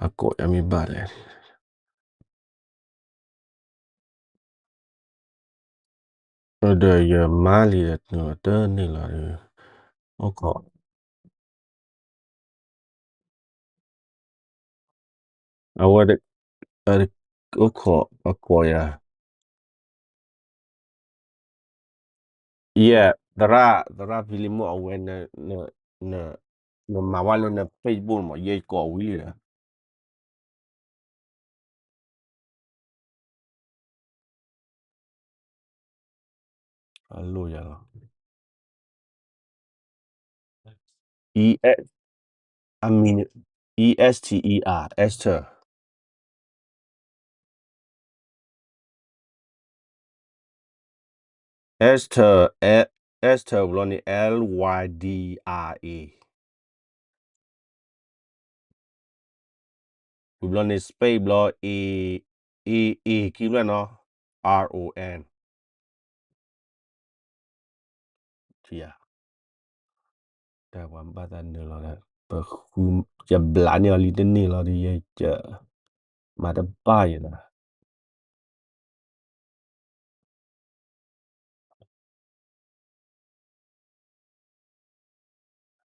အကိးယၤမ့ၢ်ဘၣ်လဲၣ်, ဒီးယမါလံဒီး တန့ၢ်လီၤဒီး အိၣ်ခိး, အဝဲ အိၣ်ခိးအကိးယၤ, ယဲ သရၣ် သရၣ်ဖံလံမိၢ် အဝဲ နမၤဝဲလၢန Facebook မး ယဲကိးဝံၤလံဒီး အလိၣ်ယၤလီၤ. E, I mean, E S T E R, Esther. Esther, Esther ဘျီန့ၣ် L Y D R A. ဝံၤဘျီန့ၣ် space ဘျီ A, A, A ခံဖျၢၣ်နီၤ, R O N. တၢ်ပှၤဘၣ်သးနုာ်လီၤဒီး ပဃု, ယဘျးန့ၢ်အီၤလံတန့ၢ်လီၤဒီး ယမၤတဘၣ်ယၤဒီး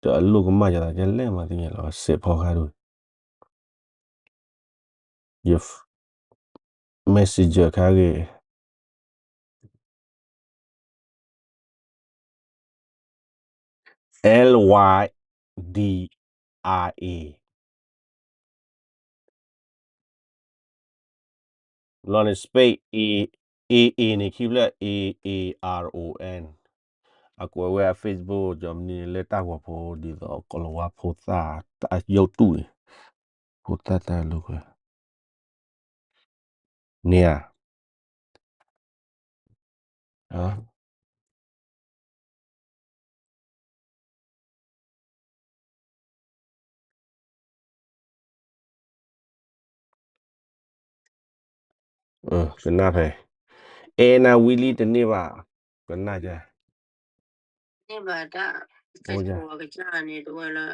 တအလိၣ်ကမၣ်ယၤသးကဲလဲၣ်မးသ့ၣ်ညါလီၤ စဲးဖီဃါဒိၣ်, ယ Messenger ခါဂ့ၤ L Y D R A. လီၤန့ၣ် space A, A A န့ၣ် ခံဖျၢၣ် A A R O N. အကွဲးဝဲအ Facebook ကၠီမနုၤလၢတၢ်ဂီၤဖိဒ်သိး ကီၤလၤဝါဖိသၣ် တၢ်ယိးတူၢ်န့ၣ်, ဖိသၣ်တၢ်လိာ်ကွဲ န့ၣ်ဧါ. ကနၣ်ဖဲ, အဲနၤဝံၤလံတန့ၢ်ဘၣ်, ကနၣ်က, န့ၢ်ဘၣ်တၢ်, ကစၢ်န့ၣ်တဝဲလၢ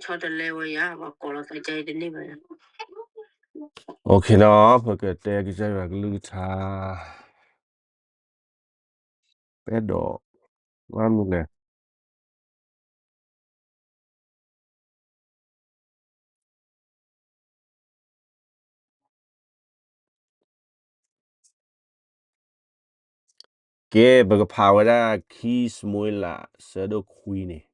ဆီတလဲဝဲယၤ, ပှၤကိးလီၤသးကါအံၤတန့ၢ်ဘၣ်ယၤ. အိၣ်ခ့နီၤ, ပကတဲကစၢ်ယွၤကလုၢ်ကထါ ပဲဒီး ဘၣ်မနုၤလဲၣ်. ကဲ ပကဖးဝဲဒၣ် ခံၡမူၤအ့လး ဆၢဒိၣ်ခွံန့ၣ်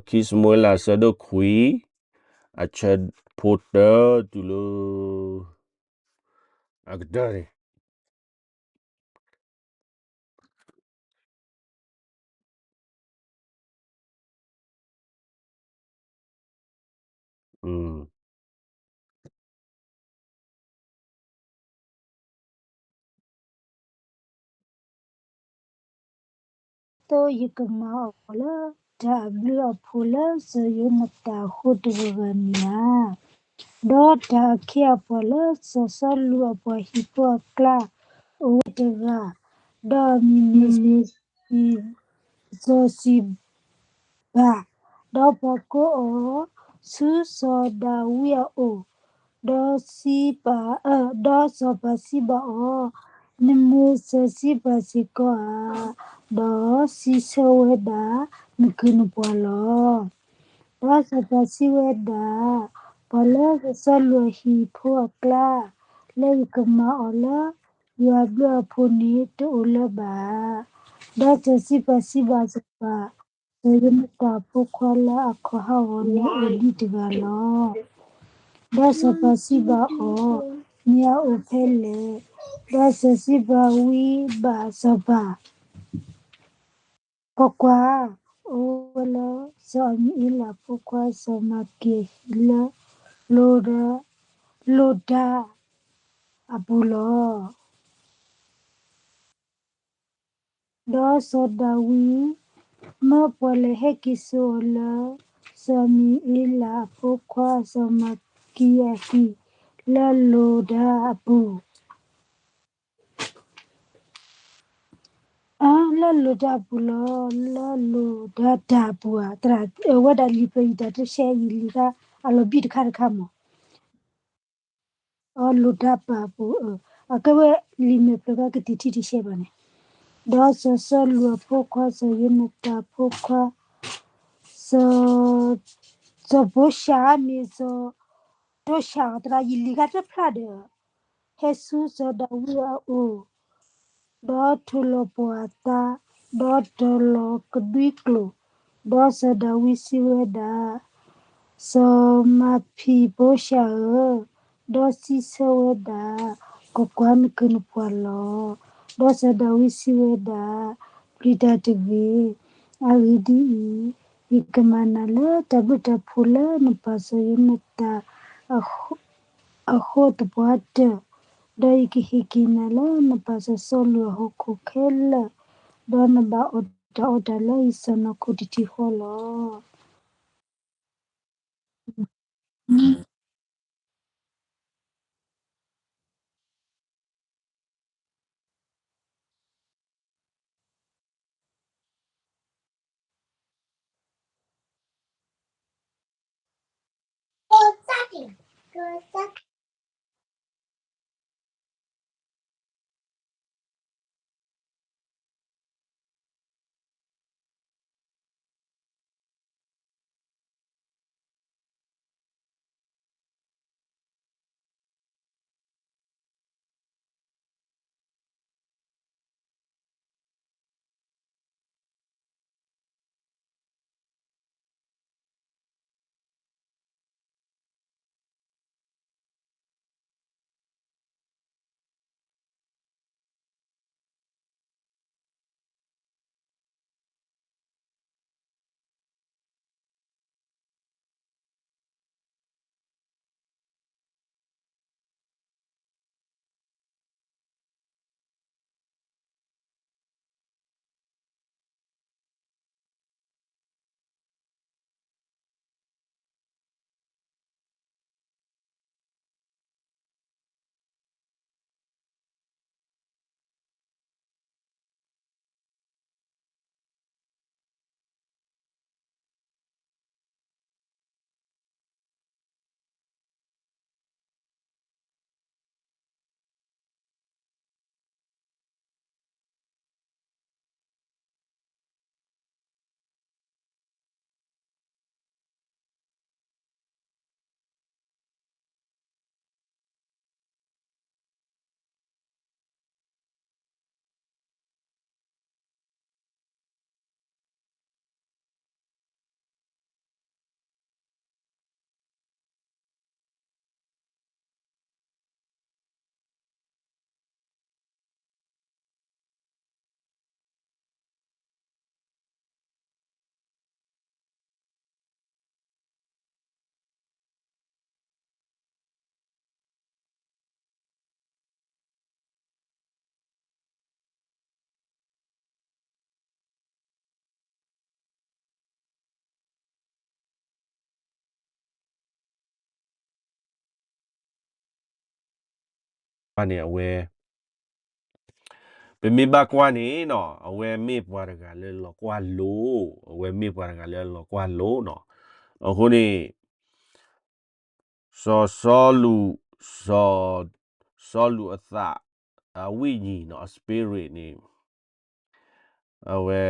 ခံၡမူၤအ့လး ဆၢဒိၣ်ခွံ, အဆၢဖိတၢတုၤလၢ အကတၢၢ်န့ၣ် သိယကမၤအီၤလၢတၢ်အဘျုးအဖှိၣ်လၢစီၤယိၤနသၣ်အဃိတဂၤဂၤန့ၣ်လီၤ. ဒီးတၢ်အခ့အပှၤလၢစီၤစီလူးအပှၤဟံၣ်ဖိအကျါ အိၣ်ဝဲတဂၤ, ဒီးအမံၤမ့ၢ် စီၤစံးဘၣ်, ဒီးပှၤကိးအီၤဆူစီၤဒၤဝံးအအိၣ်, ဒီးစံးဘၣ်, ဒီးစီၤပၤစံးဘၣ်အီၤ, နမ့ၢ်စီၤစံးဘၣ်စ့ၢ်ကီးဧါ, ဒီးစံးဆၢဝဲဒၣ်နကုၢ်နပှၤလီၤ. ဒီးစီၤပၤစံးဝဲဒၣ်, ပှၤလၢစီၤစီလူးအဟံၣ်ဖိအကျါ, လၢယကမၤအီၤလၢယွၤအဘျုးအဖှိၣ်န့ၣ်တအိၣ်လၢၤဘၣ်. ဒီးစီၤစံးဘၣ်စံးဘၣ်စီၤပၤ, စီၤယိၤနသၣ်အဖိခွါလၢအခီၣ်ဟးဂီၤန့ၣ်အိၣ်ဒံးတဂၤလီၤ. ဒီးစီၤပၤစံးဘၣ်အီၤ, မ့ၢ်အအိၣ်ဖဲလဲၣ်. ဒီးစီၤစံးဘၣ်ဝံဘၣ်စီၤပၤ, ကွၢ်ကွၢ်, အိၣ်ဝဲလၢစီၤအမံၤအ့လးအဖိခွါစီၤမၤကံအဟံၣ်လၢလိၤဒၤအပူၤလီၤ. ဒီးစီၤဒၤဝံး, မၢပှၤလဲၤဟဲက့ၤစိာ်အီၤလၢ စီၤအမံၤအ့လးအဖိခွါစီၤမၤကံအဟံၣ်လၢလိၤဒၤအပူၤ. လၢလိၤတၢ်အပူၤလီၤ, လၢလိၤဒၣ်တၢ်အပူၤဧါ, သရၣ်အဝဲဒၣ်လံာ်ပျၢၤယံာ်တၢ်တရှဲအံၤလံာ်တၢ်အလီၤဘံၣ်တခါတခါမး, အလိၤတၢ်ပာ်အပူၤ, အကဲဝဲလံာ်မဲာ်ဖျၢၣ်ကကတံာ်ထံတရှဲဘၣ်န့ၣ်, ဒီးစီၤစီလူးအဖိခွါ စီၤယိနသၣ်အဖိခွါ စီၤ, စီၤဘိၡၣ်မ့ၢ်စီၤ, တိၡၣ်အသရၣ်ယံာ်လံာ်ဂၤတဖျါဒီး ဟဲဆူစီၤဒၤဝံးအအိၣ်, ဒီးထုးလီၤပှာ်အသး, ဒီးတီၤလီၤကဒွံကျိာ်, ဒီးစီၤဒၤဝံးစံးဝဲဒၣ်, စီၤမၤဖံးဘိၡၣ်ဧၢ, ဒီးစံးဆၢဝဲဒၣ်, ကွၢ်ကွၢ်, နကုၢ်နပှၤလီၤ. ဒီးစီၤဒၤဝံးစံးဝဲဒၣ်, ပျံၤတၢ်တဂ့ၤ. အဂ့ၢ်ဒ်အံၤ, ယကမၤနၤလၢတၢ်ဘျုးတၢ်ဖှိၣ်လၢနပၢ်စီၤယိနသၣ် အဃိသပှၢ်တၢၢ်, ဒီးယကဟ့ၣ်က့ၤနၤလၢနပၢ်စီၤစီလူးအဟီၣ်ခိၣ်ခဲလၢာ်, ဒီးနဘၣ်အီၣ်တၢ်အီတၢ်လၢယစီၢ်နီၤခိၣ်တထံၣ်ဃီလီၤ.န့ၣ်အဝဲ, ပမ့ၢ်ဘၣ်ကွၢ်န့ၣ်နီၤ အဝဲမ့ၢ်ပှၤတဂၤလၢလီၤကွၢ်လိၤ, အဝဲမ့ၢ်ပှၤတဂၤလၢလီၤကွၢ်လိၤနီၤ. အဃိန့ၣ် စီၤစီလူး, စီၤစီလူးအသး, အဝိညာဉ်နီၤ, အ spirit န့ၣ် အဝဲ,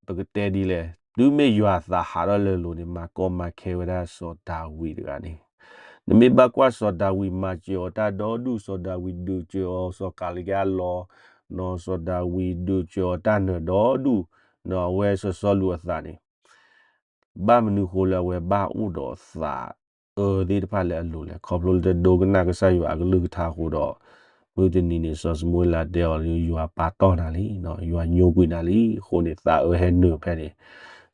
ပကတဲဒ်လဲၣ်, တုၤမ့ၢ်ယွၤအသးဟးထီၣ်လၢလိၤန့ၣ် မၤကီမၤခဲဝဲဒၣ်စီၤဒၤဝံးတဂၤန့ၣ်, နမ့ၢ်ဘၣ်ကွၢ်စီၤဒၤဝံးမၤစၢၤအီၤတၢ်ဒီဒူၣ်, စီၤဒၤဝံးဒုးစၢၤအီၤစီၤကၤလံယါလီၤ, နီၤ စီၤဒၤဝံးဒုးစၢၤအီၤတၢ်နၢၤဒီဒူၣ်, နီၤ အဝဲစီၤစီလူးအသးန့ၣ် ဘၣ်မနုၤဃိလၢအဝဲဘၣ်အိၣ်ဒီးသးအၢသ့ၣ်တဖၣ်လၢအလိၤလဲၣ်, ခီဖျိလၢတဒိကနၣ်ကစၢ်ယွၤအကလုၢ်ကထါအဃိဒီး, မုၢ်တနံၤန့ၣ် စီၤၡမူၤအ့လးတဲအီၤလၢ ယွၤပာ်တီၢ်နၤလံ, ယွၤညိကွံာ်နၤလံ, အဃိန့ၣ် သးအၢဟဲနုာ်ဖဲန့ၣ်,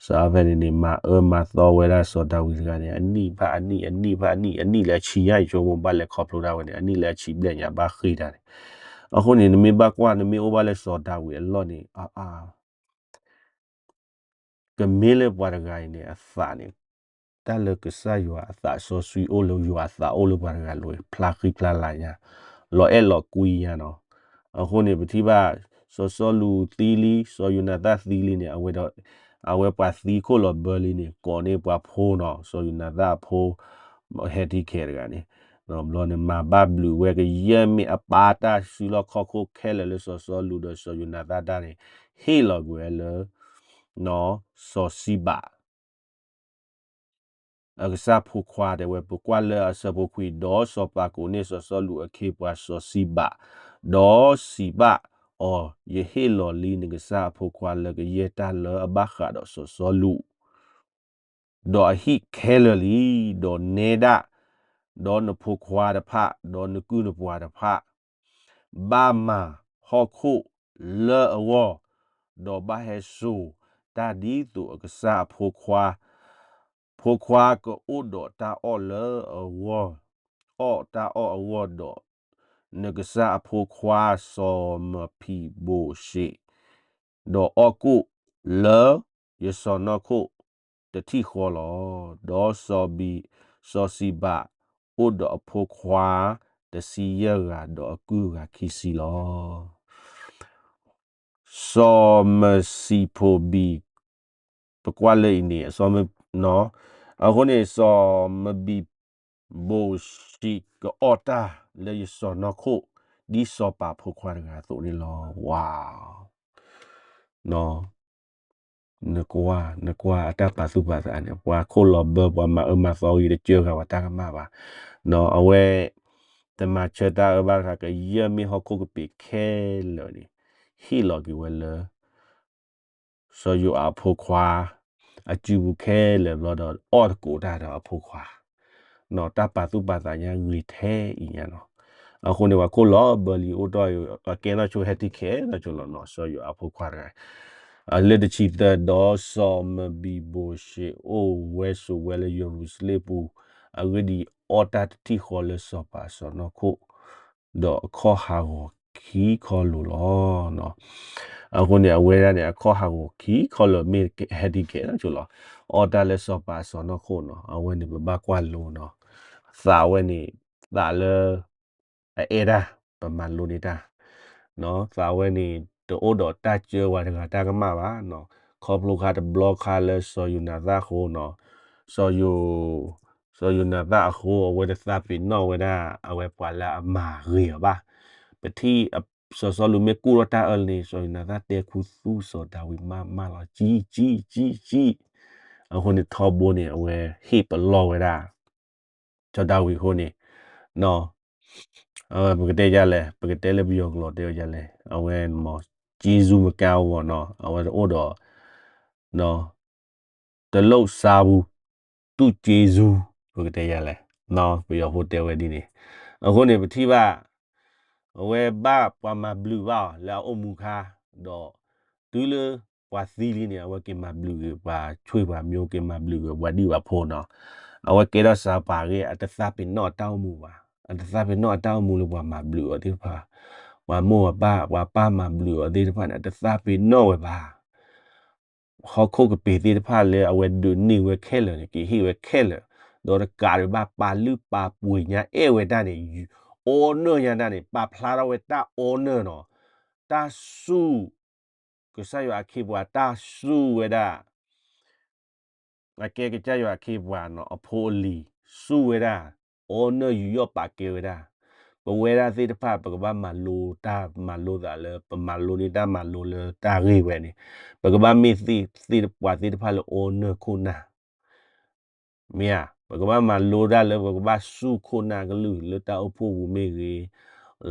စးဖဲန့ၣ်န့ၣ် မၤအၢမၤသီဝဲဒၣ်စီၤဒၤဝံးတဂၤန့ၣ် အနံၣ်ဖၣ်အနံၣ် အနံၣ်ဖၣ်အနံၣ် အနံၣ်လၢအဆံညါအံၤ ဆိကမိၣ်ဘၣ်လဲၤခီဖျိဒၣ်ဝဲန့ၣ် အနံၣ်လၢအဆံဘျဲၣ်ညါဘၣ်ဃ့ၢ်တၢ်န့ၣ်, အဃိန့ၣ် နမ့ၢ်ဘၣ်ကွၢ် နမ့ၢ်အိၣ်ဘၣ်လၢစီၤဒၤဝံးအလီၢ်န့ၣ် အါအါ ကမ့ၢ်လၢပှၤတဂၤအံၤန့ၣ် အသးန့ၣ်, တၢ်လၢကစၢ်ယွၤအသးစီဆှံအိၣ်လၢယွၤအသးအိၣ်လၢပှၤတဂၤလိၤ ဖျါဃံဖျါလၤညါ, လီၤအဲၣ်လီၤကွံညါနီၤ. အဃိန့ၣ် ပထံၣ်ဘၣ် စီၤစီလူးသံလံ, စီၤယိၤနၤသၣ်သံလံန့ၣ်, အဝဲဒီး အဝဲပှၤသံခိၣ်လီၤဘၢလံန့ၣ် ကိးန့ၢ်ပှၤဖိနီၤ, စီၤယိၤနၤသၣ်အဖိ ဟဲထံခဲတဂၤန့ၣ်, ဘျီန့ၣ် မၤဘၣ်ဘျုးဝဲကယဲၢ်မ့ၢ်အပၢ်တၢ်စုလီၢ်ခီၣ်ခိၣ်ခဲလၢာ်လၢစီၤစီလူးဒီးစီၤယိၤနၤသၣ်တၢ်န့ၣ် ဟ့ၣ်လီၤကွံာ်ဝဲလၢ စီၤစံဘး အကစၢ်ဖိခွါတဲဝဲ ပကွၢ်လၢအဆၢဖိခွံ, ဒီးစီၤပၤကိးန့ၢ်စီၤစီလူးအခ့အပှၤစီၤစံဘး, ဒီးစံးဘၣ်အီၤ, ယဟ့ၣ်လီၤလံနကစၢ်အဖိခွါလၢကယဲၢ်တၢ်လၢအဘၣ်ဃးဒီးစီၤစီလူး ဒီးအဟံၣ်ခဲလၢာ်လံ, ဒီးနဲဒၣ်, ဒီးနဖိခွါတဖၣ်, ဒီးနကုၢ်နပှၤတဖၣ်, ဘၣ်မၤဟီၣ်ခိၣ်လၢအဂီၢ်, ဒီးဘၣ်ဟဲစိာ်တၢ်ဒ်သိးအကစၢ်အဖိခွါ, ဖိခွါကအိၣ်ဒီးတၢ်အီၣ်လၢအဂီၢ်, အီၣ်တၢ်အီၣ်အဂီၢ်ဒီး နကစၢ်အဖိခွါစီၤမဘံးဘိၣ်ၡ့ၣ် ဒီးအီၣ်ကိၣ်လၢယစီၢ်နီၤခိၣ်တထံၣ်ဃီလီၤ. ဒီးစီၤဘံး, စီၤစံဘးအိၣ်ဒီးအဖိခွါတဆံယဲၢ်ဂၤ ဒီးအကုၢ်ဂၤခံဆံလီၤ. စီၤမစံးဖိဘံး, ပကွၢ်လၢအံၤန့ၣ်, အဃိန့ၣ် စီၤမဘံးဘိၣ်ၡ့ၣ်ကအီၣ်တၢ်လၢယစီၢ်နီၤခိၣ် ဒ်စီၤပၤဖိခွါတဂၤအသိးန့ၣ်လီၤ. ဝါ နကွၢ်, နကွၢ်အတၢ်ပာ်သူၣ်ပာ်သးန့ၣ်, ပှၤခိၣ်လီၤဘၢ ပှၤမၤအၢမၤသီဂ့ၤတကၢဂၤဝဲတၢ်ကမၣ်ဘၣ်. အဝဲ တမၤဆၢတၢ်အၢဘၣ်တခါ ကယဲၢ်မ့ၢ်ဟီၣ်ခိၣ်ကပ့ၤခဲလၢာ်န့ၣ် ဟ့ၣ်လီၤက့ၤဝဲလၢ စီၤယိၤအးအဖိခွါ အစုပူၤခဲလၢာ်ဘျီဒီး အီၣ်သကိးတၢ်ဒီးအဖိခွါ တၢ်ပာ်သူၣ်ပာ်သးညါဂ့ၤထဲအံၤညါနီၤ. အဃိန့ၣ် ပှၤခိၣ်လီၤဘၢလံအိၣ်တ့ၢ်အီၤ အကဲထီၣ်ဆိဟဲထံခဲထီၣ်ဆိလီၤနီၤ, စီၤယိၤအးဖိခွါတဂၤ လၢတဆံသၢ ဒီးစီၤမဘံးဘိၣ်ၡ့ၣ်အိၣ်ဝဲဆိးဝဲလၢယရူၤၡလ့ၣ်ပူၤ, အဂ့ၢ်ဒ်အံၤအီၣ်တၢ်တထံၣ်ဃီလၢစီၤပၤစီၢ်နီၤခိၣ် ဒီးအခီၣ်ဟးဂီၤခံခီလိာ်လီၤ. အဃိန့ၣ် အဝဲဒၣ်န့ၣ် အခီၣ်ဟးဂီၤခံခီလိာ်မ့ၢ်ဟဲထံခဲထီၣ်ဆိလီၤ, အီၣ်တၢ်လၢစီၤပၤစီၢ်နီၤခိၣ်နီၤ, အဝဲန့ၣ် ပဘၣ်ကွၢ်လိနီၤ, သးဝဲန့ၣ် သးလၢ အအဲၣ်တၢ် ပမၤလိန့ၢ်တၢ် သးဝဲန့ၣ် တအိၣ်ဒီးတၢ်စၢဝဲတဂၤတၢ်ကမၣ်ဘၣ်နီၤ, ခီဖျိခါတဘျီခါလၢစီၤယိၤနၤသၣ်အဃိနီၤ, စီၤယိၤ စီၤယိၤနၤသၣ်အဃိ အဝဲတသးပ့ၤနီၣ်ဝဲဒၣ် အဝဲပှၤလၢအမၤဂ့ၤအီၤဘၣ်. ပထံၣ် စီၤစီလူးမ့ၢ်ကူၣ်ထီၣ်တၢ်အၢလၢန့ၣ် စီၤယိၤနၤသၣ်တဲခူသူစီၤဒၤဝံးမးမးလီၤ ကံ ကံ ကံ ကံ. အဃိန့ၣ်ထီဘိန့ၣ် အဝဲဟ့ၣ်ပလီၢ်ဝဲဒၣ် စီၤဒၤဝံးအဃိန့ၣ် ပကတဲယၤလဲၣ်, ပကတဲလၢပယီၤကလီၤတဲဝဲယၤလဲၣ်, အဝဲမ့ၢ် က့ဇူးမကါအဂီၢ်နီၤ, အဝဲတအိၣ်ဒီး တလိၣ်စါဘူး တူၢ်က့ဇူး ပကတဲယၤလဲၣ်, ပယီၤဖိတဲဝဲဒ်န့ၣ်. အဃိန့ၣ် ပထံၣ်ဘၣ် အဝဲဘၣ်ပှၤမၤဘျုးဘၣ်အီၤလၢအအိၣ်မူခါ, ဒီးတုၤလၢပှၤသံလံန့ၣ် အဝဲက့ၤမၤဘျုးဂ့ၤ ပှၤဆွ့ၣ်ပှၤမျိုး က့ၤမၤဘျုးဂ့ၤ ပှၤဒံၣ်ပှၤဖိနီၤ. အဝဲကဲထီၣ်စးပာ်ဂ့ၤ အတသးပ့ၤနီၣ်အတၢ်အိၣ်မူဘၣ်, အတသးပ့ၤနီၣ်အတၢ်အိၣ်မူလၢပှၤမၤဘျုးအီၤသ့ၣ်တဖၣ်, ပှၤမိၢ်ပၢ် ပှၤပၢ်မၤဘျုးအီၤသ့ၣ်တဖၣ်န့ၣ် အတသးပ့ၤနီၣ်ဝဲဘၣ်. ဟီၣ်ခိၣ်ကပ့ၤသ့ၣ်တဖၣ်လၢအဝဲဒုးန့ၢ်ဝဲခဲလၢာ်န့ၣ် က့ၤဟ့ၣ်ဝဲခဲလၢာ်, ဒီးတကးဒံးဘၣ်ပာ်လုၢ်ပာ်ပှ့ၤညါအဲၣ်ဝဲဒၣ်န့ၣ် အီနၢၣ်ညါဒၣ်န့ၣ် ပာ်ဖျါထီၣ်ဝဲတၢ်အီနၢၣ်နီၤ, တၢ်စူၢ် ကစၢ်ယွၤအခ့အပှၤ တၢ်စူၢ်ဝဲဒၣ် အကဲကစၢ်ယွၤအခ့အပှၤနီၤ အဖိအလံၤ စူၢ်ဝဲဒၣ် အီနၢၣ်ယူးယီၣ်ပာ်ကဲဝဲဒၣ်. ပဝဲဒၣ်သ့ၣ်တဖၣ် ပကဘၣ်မၤလိတၢ်မၤလိသးလၢ ပမၤလိန့ၢ်တၢ်မၤလိလၢတၢ်ဂ့ၢ်ဝဲန့ၣ်, ပကဘၣ်မ့ၢ်သ့ၣ်သ့ၣ်ပှၤသ့ၣ်တဖၣ်လၢအီနၢၣ်ခိၣ်နၢ် မ့ၢ်ဧါ, ပကဘၣ်မၤလိတၢ်လၢ ပကဘၣ်စူၢ်ခိၣ်နၢ်ကလုၢ် လၢတၢ်အိၣ်ဖှိၣ်ပူၤမ့ၢ်ဂ့ၤ,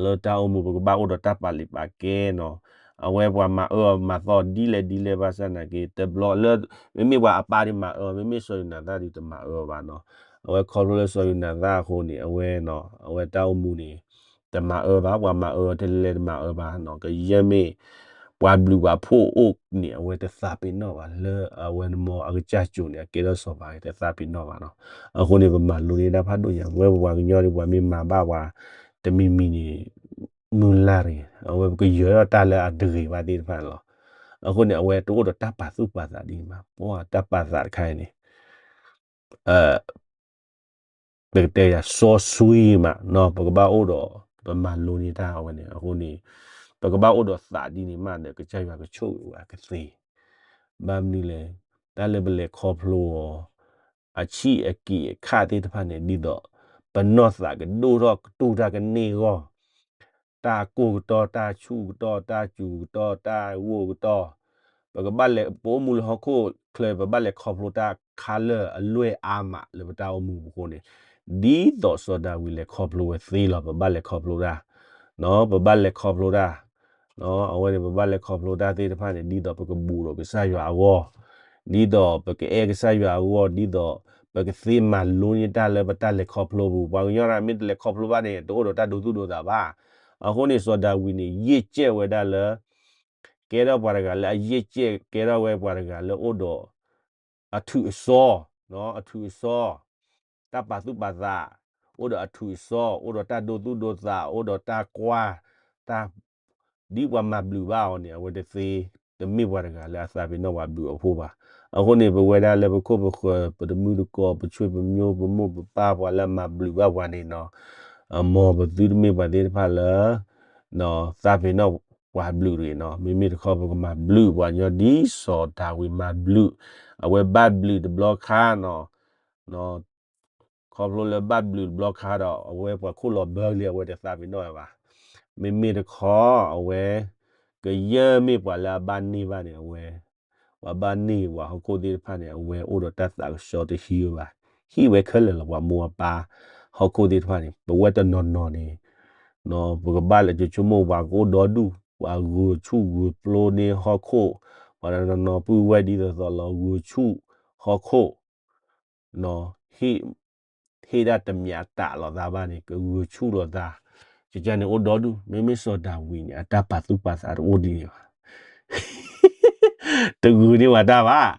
လၢတၢ်အိၣ်မူ ပကဘၣ်အိၣ်ဒီးတၢ်ပာ်လုၢ်ပာ်ကဲနီၤ. အဝဲပှၤမၤအၢအီၤမၤသီဒ်လဲၣ်ဒ်လဲၣ်ဘၣ်ဆၣ်နာ်က့ တဘျီလၢ မ့မ့ၢ်ပှၤအပၢ်ဒ်မၤအၢ, မ့မ့ၢ်စီၤယိၤနၤသၣ်ဒ်တမၤအၢဘၣ်နီၤ. အဝဲခီဖျိလၢစီၤယိၤနၤသၣ်အဃိန့ၣ် အဝဲနီၤ အဝဲတၢ်အိၣ်မူန့ၣ် တမၤအၢဘၣ်, ပှၤမၤအၢထဲလဲၣ်တမၤအၢဘၣ်နီၤ. ကယဲၢ်မ့ၢ် ပှၤဘျုးပှၤဖှိၣ်အိၣ်န့ၣ် အဝဲတသးပ့ၤနီၣ်ဘၣ်လၢ အဝဲနမ့ၢ်အကစၢ်ကၠိၤန့ၣ် အကဲထီၣ်စီၤပၤဂ့ၤ တသးပ့ၤနီၣ်ဘၣ်နီၤ. အဃိန့ၣ် ပမၤလိန့ၢ်တၢ်ဖးဒိၣ်ညါ, ပဝဲပပှၤကညီဒီး ပှၤမ့ၢ်မၤဘၣ်ပှၤ တမံၤမံၤန့ၣ် မုၢ်လၢ်တဂ့ၤ, အဝဲပကယၢၤထီၣ်တၢ်လၢအတဂ့ၤဘၣ်သ့ၣ်တဖၣ်န့ၣ်လီၤ. အဃိန့ၣ် အဝဲတအိၣ်ဒီးတၢ်ပာ်သူၣ်ပာ်သးဒ်န့ၣ်ဘၣ်. ပှၤတၢ်ပာ်သးတခါအံၤန့ၣ် ပကတဲယၤ စီဆှံမးနီၤ, ပကဘၣ်အိၣ်ဒီး ပမၤလိန့ၢ်တၢ်အဝဲန့ၣ်. အဃိန့ၣ် ပကဘၣ်အိၣ်ဒီးသးဒ်န့ၣ်မးဒီး ကစၢ်ယွၤကဆိၣ်ဂ့ၤဝဲကသ့. ဘၣ်မနုၤလဲၣ်, တၢ်လၢပလဲၤခီဖျိအီၤ အဆံၣ်အက့ၢ်အခၣ်သ့ၣ်တဖၣ်န့ၣ် ဒ်သိး ပနီၢ်သးကဒိၣ်ထီၣ်ကတူၢ်တၢ်ကန့ၢ်အဂီၢ်, တၢ်ကိၢ်ကတီၢ်, တၢ်ဆူၣ်ကတီၢ်, တၢ်စူၤကတီၢ်, တၢ်ဂိၢ်ကတီၢ်, ပကဘၣ်လဲၤ ပအိၣ်မူလၢဟီၣ်ခိၣ်ချၢ ပဘၣ်လဲၤခီဖျိတၢ်ခါလၢာ်အလွဲၢ်အါမးလၢပတၢ်အိၣ်မူပူၤအဃိန့ၣ်, ဒ်သိးစီၤဒၤဝံးလဲၤခီဖျိဝဲသ့လီၤ. ပဘၣ်လဲၤခီဖျိတၢ်, ပဘၣ်လဲၤခီဖျိတၢ် အဝဲန့ၣ် ပဘၣ်လဲၤခီဖျိတၢ်သ့ၣ်တဖၣ်န့ၣ် ဒ်သိးပကဘူးဒီးကစၢ်ယွၤအဂီၢ်, ဒ်သိးပကအဲၣ်ကစၢ်ယွၤအဂီၢ်, ဒ်သိးပကသ့မၤလိန့ၢ်တၢ်လၢပတၢ်လဲၤခီဖျိပူၤ. ပှၤကညီတဂၤမ့ၢ်တလဲၤခီဖျိဘၣ်န့ၣ် တအိၣ်ဒီးတၢ်ဒိသူၣ်ဒိသးဘၣ်. အဃိန့ၣ် စီၤဒၤဝံးန့ၣ် ယ့ၢ်ကဲးဝဲဒၣ်လၢ ကဲထီၣ်ပှၤတဂၤလၢအယ့ၢ်ကဲး, ကဲထီၣ်ဝဲပှၤတဂၤလၢအိၣ်ဒီး အထူးအစီ, အထူးအစီ, တၢ်ပာ်သူၣ်ပာ်သး, အိၣ်ဒီးအထူးအစီ, အိၣ်ဒီးတၢ်ဒိသူၣ်ဒိသး, အိၣ်ဒီးတၢ်ကွၢ်, တၢ် ဒ်ပှၤမၤဘျုးဘၣ်အီၤန့ၣ် အဝဲတသ့, တမ့ၢ်ပှၤတဂၤလၢအသးပ့ၤနီၣ်ပှၤဘျုးအဖိဘၣ်. အဃိန့ၣ် ပဝဲဒၣ်လၢပခိၣ်ပဃၢၤ ပတမုၢ်တကိး ပဆွေပမျိုး ပမိၢ်ပပၢ် ပှၤလၢအမၤဘျုးဘၣ်ပှၤန့ၣ်နီၤ, မ်ပသုတမ့ၢ်ပှၤသ့ၣ်တဖၣ်လၢ သးပ့ၤနီၣ်ပှၤဘျုးတဂ့ၤနီၤ. မ့မ့ၢ်တခီ ပကမၤဘျုးပှၤကညီဒ်စီၤဒၤဝံးမၤဘျုး, အဝဲဘၣ်ဘျုးတဘျီခါနီၤ, ခီဖျိလၢဘၣ်ဘျုးတဘျီခါဒီး အဝဲပှၤခိၣ်လီၤဘၢလံ အဝဲတသးပ့ၤနီၣ်ဝဲဘၣ်. မ့မ့ၢ်တခီ အဝဲ ကယဲၢ်မ့ၢ်ပှၤလၢအဘၣ်န့ၢ်ဘၣ်န့ၣ် အဝဲ ပှၤဘၣ်န့ၢ်ပှၤဟီၣ်ခိၣ်သ့ၣ်တဖၣ်န့ၣ် အဝဲအိၣ်ဒီးတၢ်သးကဆှီတဟံးဝဲဘၣ်. ဟံးဝဲခဲလၢာ်လီၤ ပှၤမိၢ်အပၢ် ဟီၣ်ခိၣ်သ့ၣ်တဖၣ်န့ၣ် ပဝဲတနီၤနီၤန့ၣ် ပကဘၣ်လဲၤကဆိကမိၣ် ပှၤကအိၣ်ဒီဒူၣ် ပှၤဂုာ်ဆူၣ်ဂုာ်ပျိန့ၢ်ဟီၣ်ခိၣ်, ပှၤတနီၤနီၤပုၢ်ဝဲၢ်ဒ်သိးသိးလီၤဂုာ်ဆူၣ်ဟီၣ်ခိၣ် ဟ့ၣ်ဒၣ်တမံၤအတၢ်လိာ်သးဘၣ်န့ၣ် ကဂုာ်ဆူၣ်လိာ်သး, ကကန့ၣ်အိၣ်ဒီဒူၣ်. မ့မ့ၢ်စီၤဒၤဝံးန့ၣ် အတၢ်ပာ်သူၣ်ပာ်သးတအိၣ်ဒ်န့ၣ်ဘၣ်. တဂုာ်န့ၢ်ဝဲတၢ်ဘၣ်,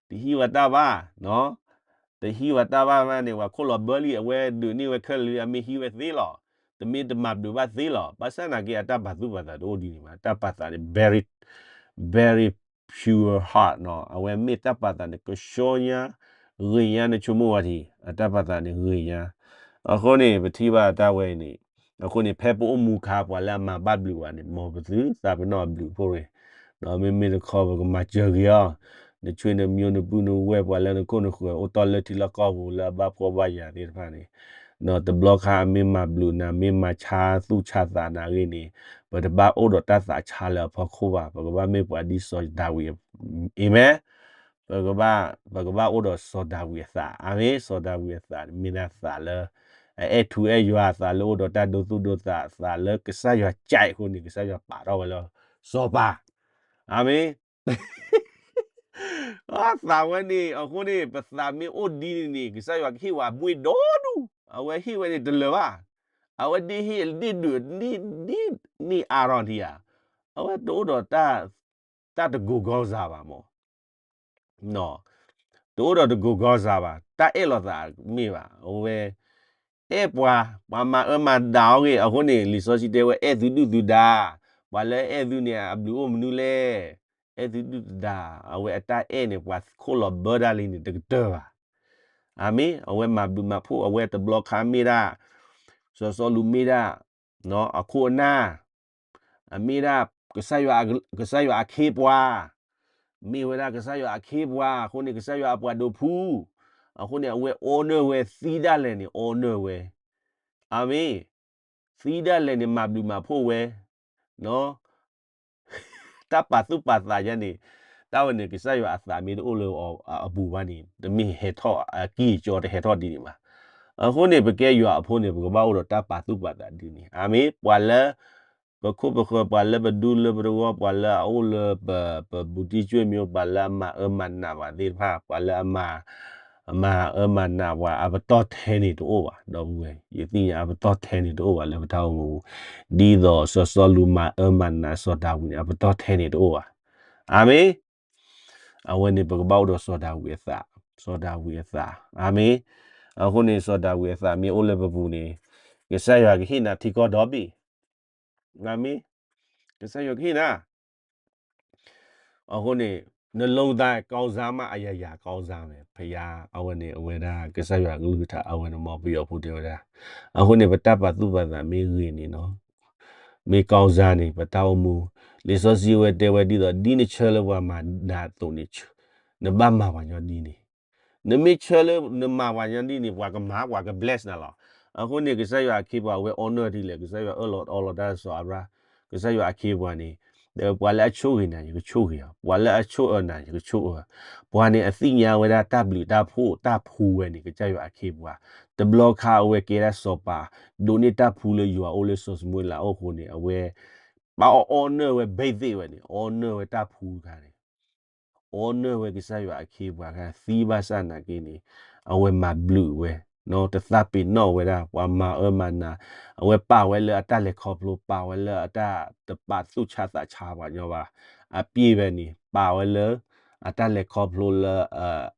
တဟံးဝဲတၢ်ဘၣ်, တဟံးဝဲတၢ်ဘၣ်ဘၣ်န့ၣ် ပှၤခိၣ်လီၤဘၢလံ အဝဲဒုးန့ၢ်ဝဲခဲလၢာ်လံ အမ့ၢ်ဟံးဝဲသ့လီၤ, တမ့ၢ်တမၤဘျုးဘၣ်သ့လီၤ. ဘၣ်ဆၣ်နာ်က့ အတၢ်ပာ်သူၣ်ပာ်သးတအိၣ်ဒ်န့ၣ်ဘၣ်. တၢ်ပာ်သးန့ၣ် very, very pure heart နီၤ, အဝဲမ့ၢ်တၢ်ပာ်သးန့ၣ် ကဆှီညါ, ဂ့ၤညါ နဆိကမိၣ်ဝဲထံ အတၢ်ပာ်သးန့ၣ်ဂ့ၤညါ. အဃိန့ၣ် ပထံၣ်ဘၣ်တၢ်ဝဲအံၤန့ၣ်, အဃိန့ၣ် ဖဲပအိၣ်မူခါ ပှၤလၢအမၤဘၣ်ဘျုးပှၤန့ၣ် မ်ပသုသးပ့ၤနီၣ်အဘျုးအဖှိၣ်ရ့ၣ်, ဒီးမ့မ့ၢ်တခီ ပကမၤစၢၤက့ၤအီၤ, နဆွေနမျိုး နပုၢ်နဝဲၢ် ပှၤလၢနခိၣ်နဃၢၤ အိၣ်တီၢ်လၢထံလီၢ်ကီၢ်ပူၤ လၢအဘၣ်ဖှီၣ်ဘၣ်ယာ်သ့ၣ်တဖၣ်န့ၣ်, ဒီးတဘျီခါ အမ့ၢ်မၤဘျုးနၤ မ့ၢ်မၤဆါသူၣ်ဆါသးနၤအဂ့ၢ်န့ၣ်, ပတဘၣ်အိၣ်ဒီးတၢ်သးဆါလၢအဖီခိၣ်ဘၣ်. ပကဘၣ်မ့ၢ်ပှၤဒ်စီၤဒၤဝံး, အၤမ့ၣ်, ပကဘၣ်, ပကဘၣ်အိၣ်ဒီးစီၤဒၤဝံးအသး, အၤမ့ၣ်, စီၤဒၤဝံးအသး မ့ၢ်ဒၣ်သးလၢ အအဲၣ်ထူအဲၣ်ယွၤ အသးလၢအိၣ်ဒီးတၢ်ဒိသူၣ်ဒိသး အသးလၢကစၢ်ယွၤစံးအဃိန့ၣ် ကစၢ်ယွၤပာ်ထီၣ်ဝဲလၢ စီၤပၤ, အၤမ့ၣ်. အသးဝဲန့ၣ် အဃိန့ၣ် ပသးမ့ၢ်အိၣ်ဒ်န့ၣ်န့ၣ် ကစၢ်ယွၤကဟ့ၣ်ဝဲအဘှ့ၣ်ဒီဒူၣ်, အဝဲဟ့ၣ်ဝဲန့ၣ်တလၢာ်ဘၣ်, အဝဲဒ်ဟ့ၣ်ဒ်ဒုး ဒ်န့ၢ်အါထီၣ်ထံဧါ, အဝဲတအိၣ်ဒီး တၢ်တကိးကီစၢ်ဘၣ်မး တအိၣ်ဒီးတကိးကီစၢ်ဘၣ်, တၢ်အဲၣ်လိာ်သးမ့ၢ်ဘၣ်, အဝဲ အဲၣ်ပှၤ, ပှၤမၤအၢမၤနးအီၤဂ့ၤ, အဃိန့ၣ် လံာ်စီဆှံတဲဝဲ အဲၣ်သုဒုၣ်သုဒါ, ပှၤလၢအဲၣ်သုန့ၣ် အဘျုးအိၣ်မနုၤလဲၣ်, အဲၣ်သုဒုၣ်သုဒါ, အဝဲအတၢ်အဲၣ်န့ၣ် ပှၤခိၣ်လီၤဘၢတၢ်လံန့ၣ် တကတၢၢ်ဘၣ်. အၤမ့ၣ်, အဝဲမၤဘျုးမၤဖှိၣ် အဝဲတဘျီခါမ့ၢ်ဒၣ်, စီၤစီလူးမ့ၢ်ဒၣ်, အခိၣ်အနၢ် အမ့ၢ်ဒၣ် ကစၢ်ယွၤအခ့အပှၤ, မ့ၢ်ဝဲဒၣ်ကစၢ်ယွၤအခ့အပှၤ, အဃိန့ၣ် ကစၢ်ယွၤအပှၤဒိးဖှူ, အဃိန့ၣ် အဝဲ honor ဝဲ, သံဒၣ်လဲာ်န့ၣ် honor ဝဲ, အၤမ့ၣ်, သံဒၣ်လဲာ်န့ၣ် မၤဘျုးမၤဖှိၣ်ဝဲ, တၢ်ပာ်သူၣ်ပာ်သးယါန့ၣ်, တၢ်ဝဲန့ၣ် ကစၢ်ယွၤအသးမ့ၢ်တအိၣ်လၢအပူၤဘၣ်န့ၣ် တမ့ၢ်ဟဲထီၣ်အကံၢ်အကီတဟဲထီၣ်ဒ်န့ၣ်ဘၣ်. အဃိန့ၣ် ပကဲယွၤအဖိန့ၣ် ပကဘၣ်အိၣ်ဒီးတၢ်ပာ်သူၣ်ပာ်သးဒ်န့ၣ်, အၤမ့ၣ်, ပှၤလၢ ပခိၣ်ပဃၢၤ ပှၤလၢပဒူလၢပတဝီ ပှၤလၢအအိၣ်လၢပ ပဘူးတံၢ်ကွ့ၢ်မ့ၢ် ပှၤလၢအမၤအၢမၤနးပှၤသ့ၣ်တဖၣ် ပှၤလၢအမၤ မၤအၢမၤနးပှၤ အပတီၢ်ထဲန့ၣ်တအိၣ်ဘၣ် ဒီပုၢ်ဝဲၢ်, ယသ့ၣ်ညါအပတီၢ်ထဲန့ၣ်တအိၣ်ဘၣ်လၢပတၢ်အိၣ်မူပူၤ, ဒ်သိးစီၤစီလူးမၤအၢမၤနးစီၤဒၤဝံးန့ၣ် အပတီၢ်ထဲန့ၣ်တအိၣ်ဘၣ်. အၤမ့ၣ်. အဝဲန့ၣ်ပကဘၣ်အိၣ်ဒီးစီၤဒၤဝံးအသး, စီၤဒၤဝံးအသး, အၤမ့ၣ်. အဃိန့ၣ် စီၤဒၤဝံးအသးမ့ၢ်အိၣ်လၢပပူၤန့ၣ် ကစၢ်ယွၤကဟ့ၣ်နၤထံကီၢ်ဒီဘ့ၣ်, အၤမ့ၣ်, ကစၢ်ယွၤကဟ့ၣ်နၤ အဃိန့ၣ် နလိသးကီၢ်စၢ်မး အယၤယၤကီၢ်စၢ်မ့ၢ် ဖယါ အဝဲန့ၣ် အဝဲဒၣ် ကစၢ်ယွၤကလုၢ်ကထါ အဝဲန့ၣ်မ်ပယီၤဖိတဲဝဲဒၣ်, အဃိန့ၣ် ပတၢ်ပာ်သူၣ်ပာ်သးမ့ၢ်ဂ့ၤန့ၣ်နီၤ, မ့ၢ်ကီၢ်စါန့ၣ် ပတၢ်အိၣ်မူ, လံာ်စီဆှံဝဲတဲဝဲဒ်သိး ဒ်နဆၢလၢပှၤမၤနၤအသိးန့ၣ်, နဘၣ်မၤပှၤညီဒ်န့ၣ်, နမ့ၢ်ဆၢလၢနမၤပှၤညီဒ်န့ၣ် ပှၤကမၤ ပှၤက bless နၤလီၤ. အဃိန့ၣ် ကစၢ်ယွၤအခ့အပှၤ အဝဲအီနၢၣ်ဒ်လဲၣ်, ကစၢ်ယွၤအၢၣ်လီၤအီလီၤတၢ်စီၤအၤဘြၣ်, ကစၢ်ယွၤအခ့အပှၤန့ၣ်, ဒီးပှၤလၢအဆိၣ်ဂ့ၤနၤ ယကဆိၣ်ဂ့ၤအီၤ, ပှၤလၢအဆိၣ်အၢနၤ ယကဆိၣ်အၢ, ပှၤန့ၣ်အသ့ၣ်ညါဝဲဒၣ်တၢ်ဘျုးတၢ်ဖှိၣ်တၢ်ဖှူဝဲန့ၣ် ကစၢ်ယွၤအခ့အပှၤ, တဘျီခါအဝဲကဲဒၣ်စီၤပၤ, ဒိးန့ၢ်တၢ်ဖှူလၢယွၤအိၣ်လၢစီၤၡမူၤအ့လးအအိၣ်အဃိန့ၣ် အဝဲ ပအီနၢၣ်ဝဲ ဘ့သ့ၣ်ဝဲန့ၣ်, အီနၢၣ်ဝဲတၢ်ဖှူတခါန့ၣ်, အီနၢၣ်ဝဲကစၢ်ယွၤအခ့အပှၤခါ သံဘၣ်ဆၣ်နာ်က့န့ၣ်, အဝဲမၤဘျုးဝဲ, တသးပ့ၤနီၣ်ဝဲဒၣ် ပှၤမၤအၢမၤနၤ, အဝဲပာ်ဝဲလၢအတၢ်လဲၤခီဖျိ ပာ်ဝဲလၢအတၢ်တပာ်သူၣ်ဆါသးဆါပှၤညီဘၣ်, အပြ့ၢ်ဝဲန့ၣ် ပာ်ဝဲလၢ အတၢ်လဲၤခီဖျိလၢ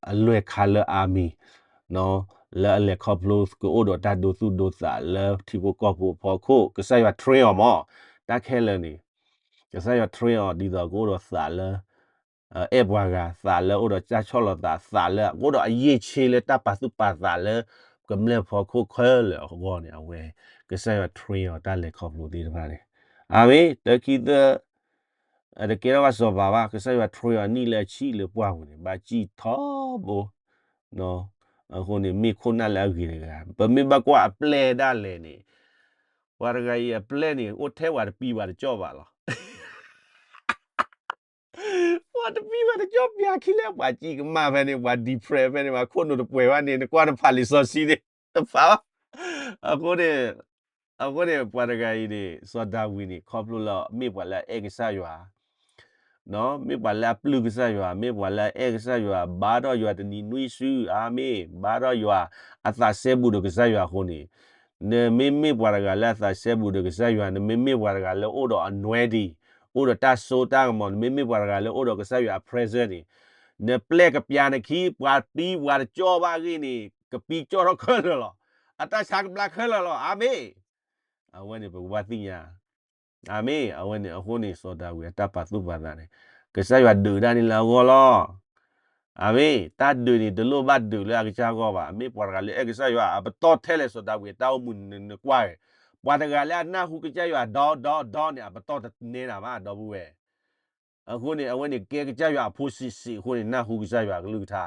အလွဲၢ်ခါလၢအါမံၤ လၢအလဲၤခီဖျိကအိၣ်ဒီးတၢ်ဒိသူၣ်ဒိသးလၢထံဖိကီၢ်ဖိအဖီခိၣ် ကစၢ်ယွၤ train အီၤမး, တၢ်ခဲလၢာ်န့ၣ်, ကစၢ်ယွၤ train အီၤဒ်သိးကအိၣ်ဒီးသးလၢ အဲၣ်ပှၤဂၤ သးလၢအိၣ်ဒီးတၢ်ဆီၣ်လီၤသး သးလၢအိၣ်ဒီးအယံာ်ဆ့လၢတၢ်ပာ်သူၣ်ပာ်သးလၢ ကမျၢၢ်ဖီခိၣ်ခဲလၢာ်အဂီၢ်န့ၣ် အဝဲ ကစၢ်ယွၤ train အီၤတၢ်လဲၤခီဖျိသ့ၣ်တဖၣ်န့ၣ်, အၤမ့ၣ်, တၢ်ခံသၢ တကဲထီၣ်ဘၣ်စီၤပၤဘၣ်, ကစၢ်ယွၤ train အီၤနံၣ်လၢအဆံးလၢပှၢ်ပူၤန့ၣ် ဘၣ်စံၣ်ထီဘိ, အဃိန့ၣ် မ့ၢ်ခိၣ်နၢ်လၢအဂ့ၤတဂၤ, ပမ့ၢ်ဘၣ်ကွၢ်အပျဲၢ်ဒၣ်လဲာ်န့ၣ်, ပှၤတဂၤအံၤအပျဲၢ်န့ၣ် အိၣ်ထဲပှၤတပံၤပှၤတကၠီၣ်ဘၣ်လီၤ. ပှၤတပံၤပှၤတကၠီၣ်ပျၢ်ခံလဲၣ်, ပှၤစံၣ်ကမၣ်ဖဲန့ၣ် ပှၤ depress ဖဲန့ၣ် ပှၤခိၣ်နူာ်တပှဲၤဘၣ်န့ၣ် နကွၢ်တဖးလံာ်စီဆှံန့ၣ် တဖးဘၣ်. အဃိန့ၣ်, အဃိန့ၣ် ပှၤတဂၤအံၤန့ၣ် စီၤဒၤဝံးန့ၣ် ခီဖျိလၢမ့ၢ်ပှၤလၢအအဲၣ်ကစၢ်ယွၤ မ့ၢ်ပှၤလၢအပျုၢ်ကစၢ်ယွၤ, မ့ၢ်ပှၤလၢအအဲၣ်ကစၢ်ယွၤ, ဘါထီၣ်ယွၤတနံၤနွံစု, အၤမ့ၣ်, ဘါထီၣ်ယွၤ, အသးစဲဘူးဒီးကစၢ်ယွၤအဃိန့ၣ်, နမ့မ့ၢ်ပှၤတဂၤလၢအသးစဲဘူးဒီးကစၢ်ယွၤ, နမ့မ့ၢ်ပှၤတဂၤလၢအိၣ်ဒီး anointing, အိၣ်ဒီးတၢ်စိတၢ်ကမီၤ, နမ့မ့ၢ်ပှၤတဂၤလၢအိၣ်ဒီးကစၢ်ယွၤအ presence န့ၣ်, နပျဲၢ်ကပျၢ်နခံ ပှၤတပံၤပှၤတကၠီၣ်ဘၣ်ဂ့ၢ်န့ၣ် ကပံၤကၠီၣ်ထီၣ်ခဲလၢာ်လီၤ. အတၢ်ဆါကဘျါခဲလၢာ်လီၤ. အၤမ့ၣ်. အဝဲန့ၣ် ပကဘၣ်သ့ၣ်ညါ အၤမ့ၣ်, အဝဲန့ၣ်အဃိန့ၣ် စီၤဒၤဝံးအတၢ်ပာ်သူၣ်ပာ်သးန့ၣ် ကစၢ်ယွၤဒုးတၢ်န့ၣ်လၢအဂီၢ်လီၤ. အၤမ့ၣ်, တၢ်ဒုးန့ၣ် တလိၣ်ဘၣ်ဒုးလၢအကစၢ်အဂီၢ်ဘၣ်. မ့ၢ်ပှၤတဂၤလၢအဲၣ်ကစၢ်ယွၤ အပတီၢ်ထဲလဲၣ် စီၤဒၤဝံးအတၢ်အိၣ်မူန့ၣ် နကွၢ်, ပှၤတဂၤလၢအနၢ်ဟူကစၢ်ယွၤဒီဒီဒီန့ၣ် အပတီၢ်တနဲနၤဘၣ် ဒီပုၢ်ဝဲၢ်. အဃိန့ၣ် အဝဲန့ၣ်ကဲကစၢ်ယွၤအဖိဆံးဆံးအဃိန့ၣ် နၢ်ဟူကစၢ်ယွၤအကလုၢ်ကထါ.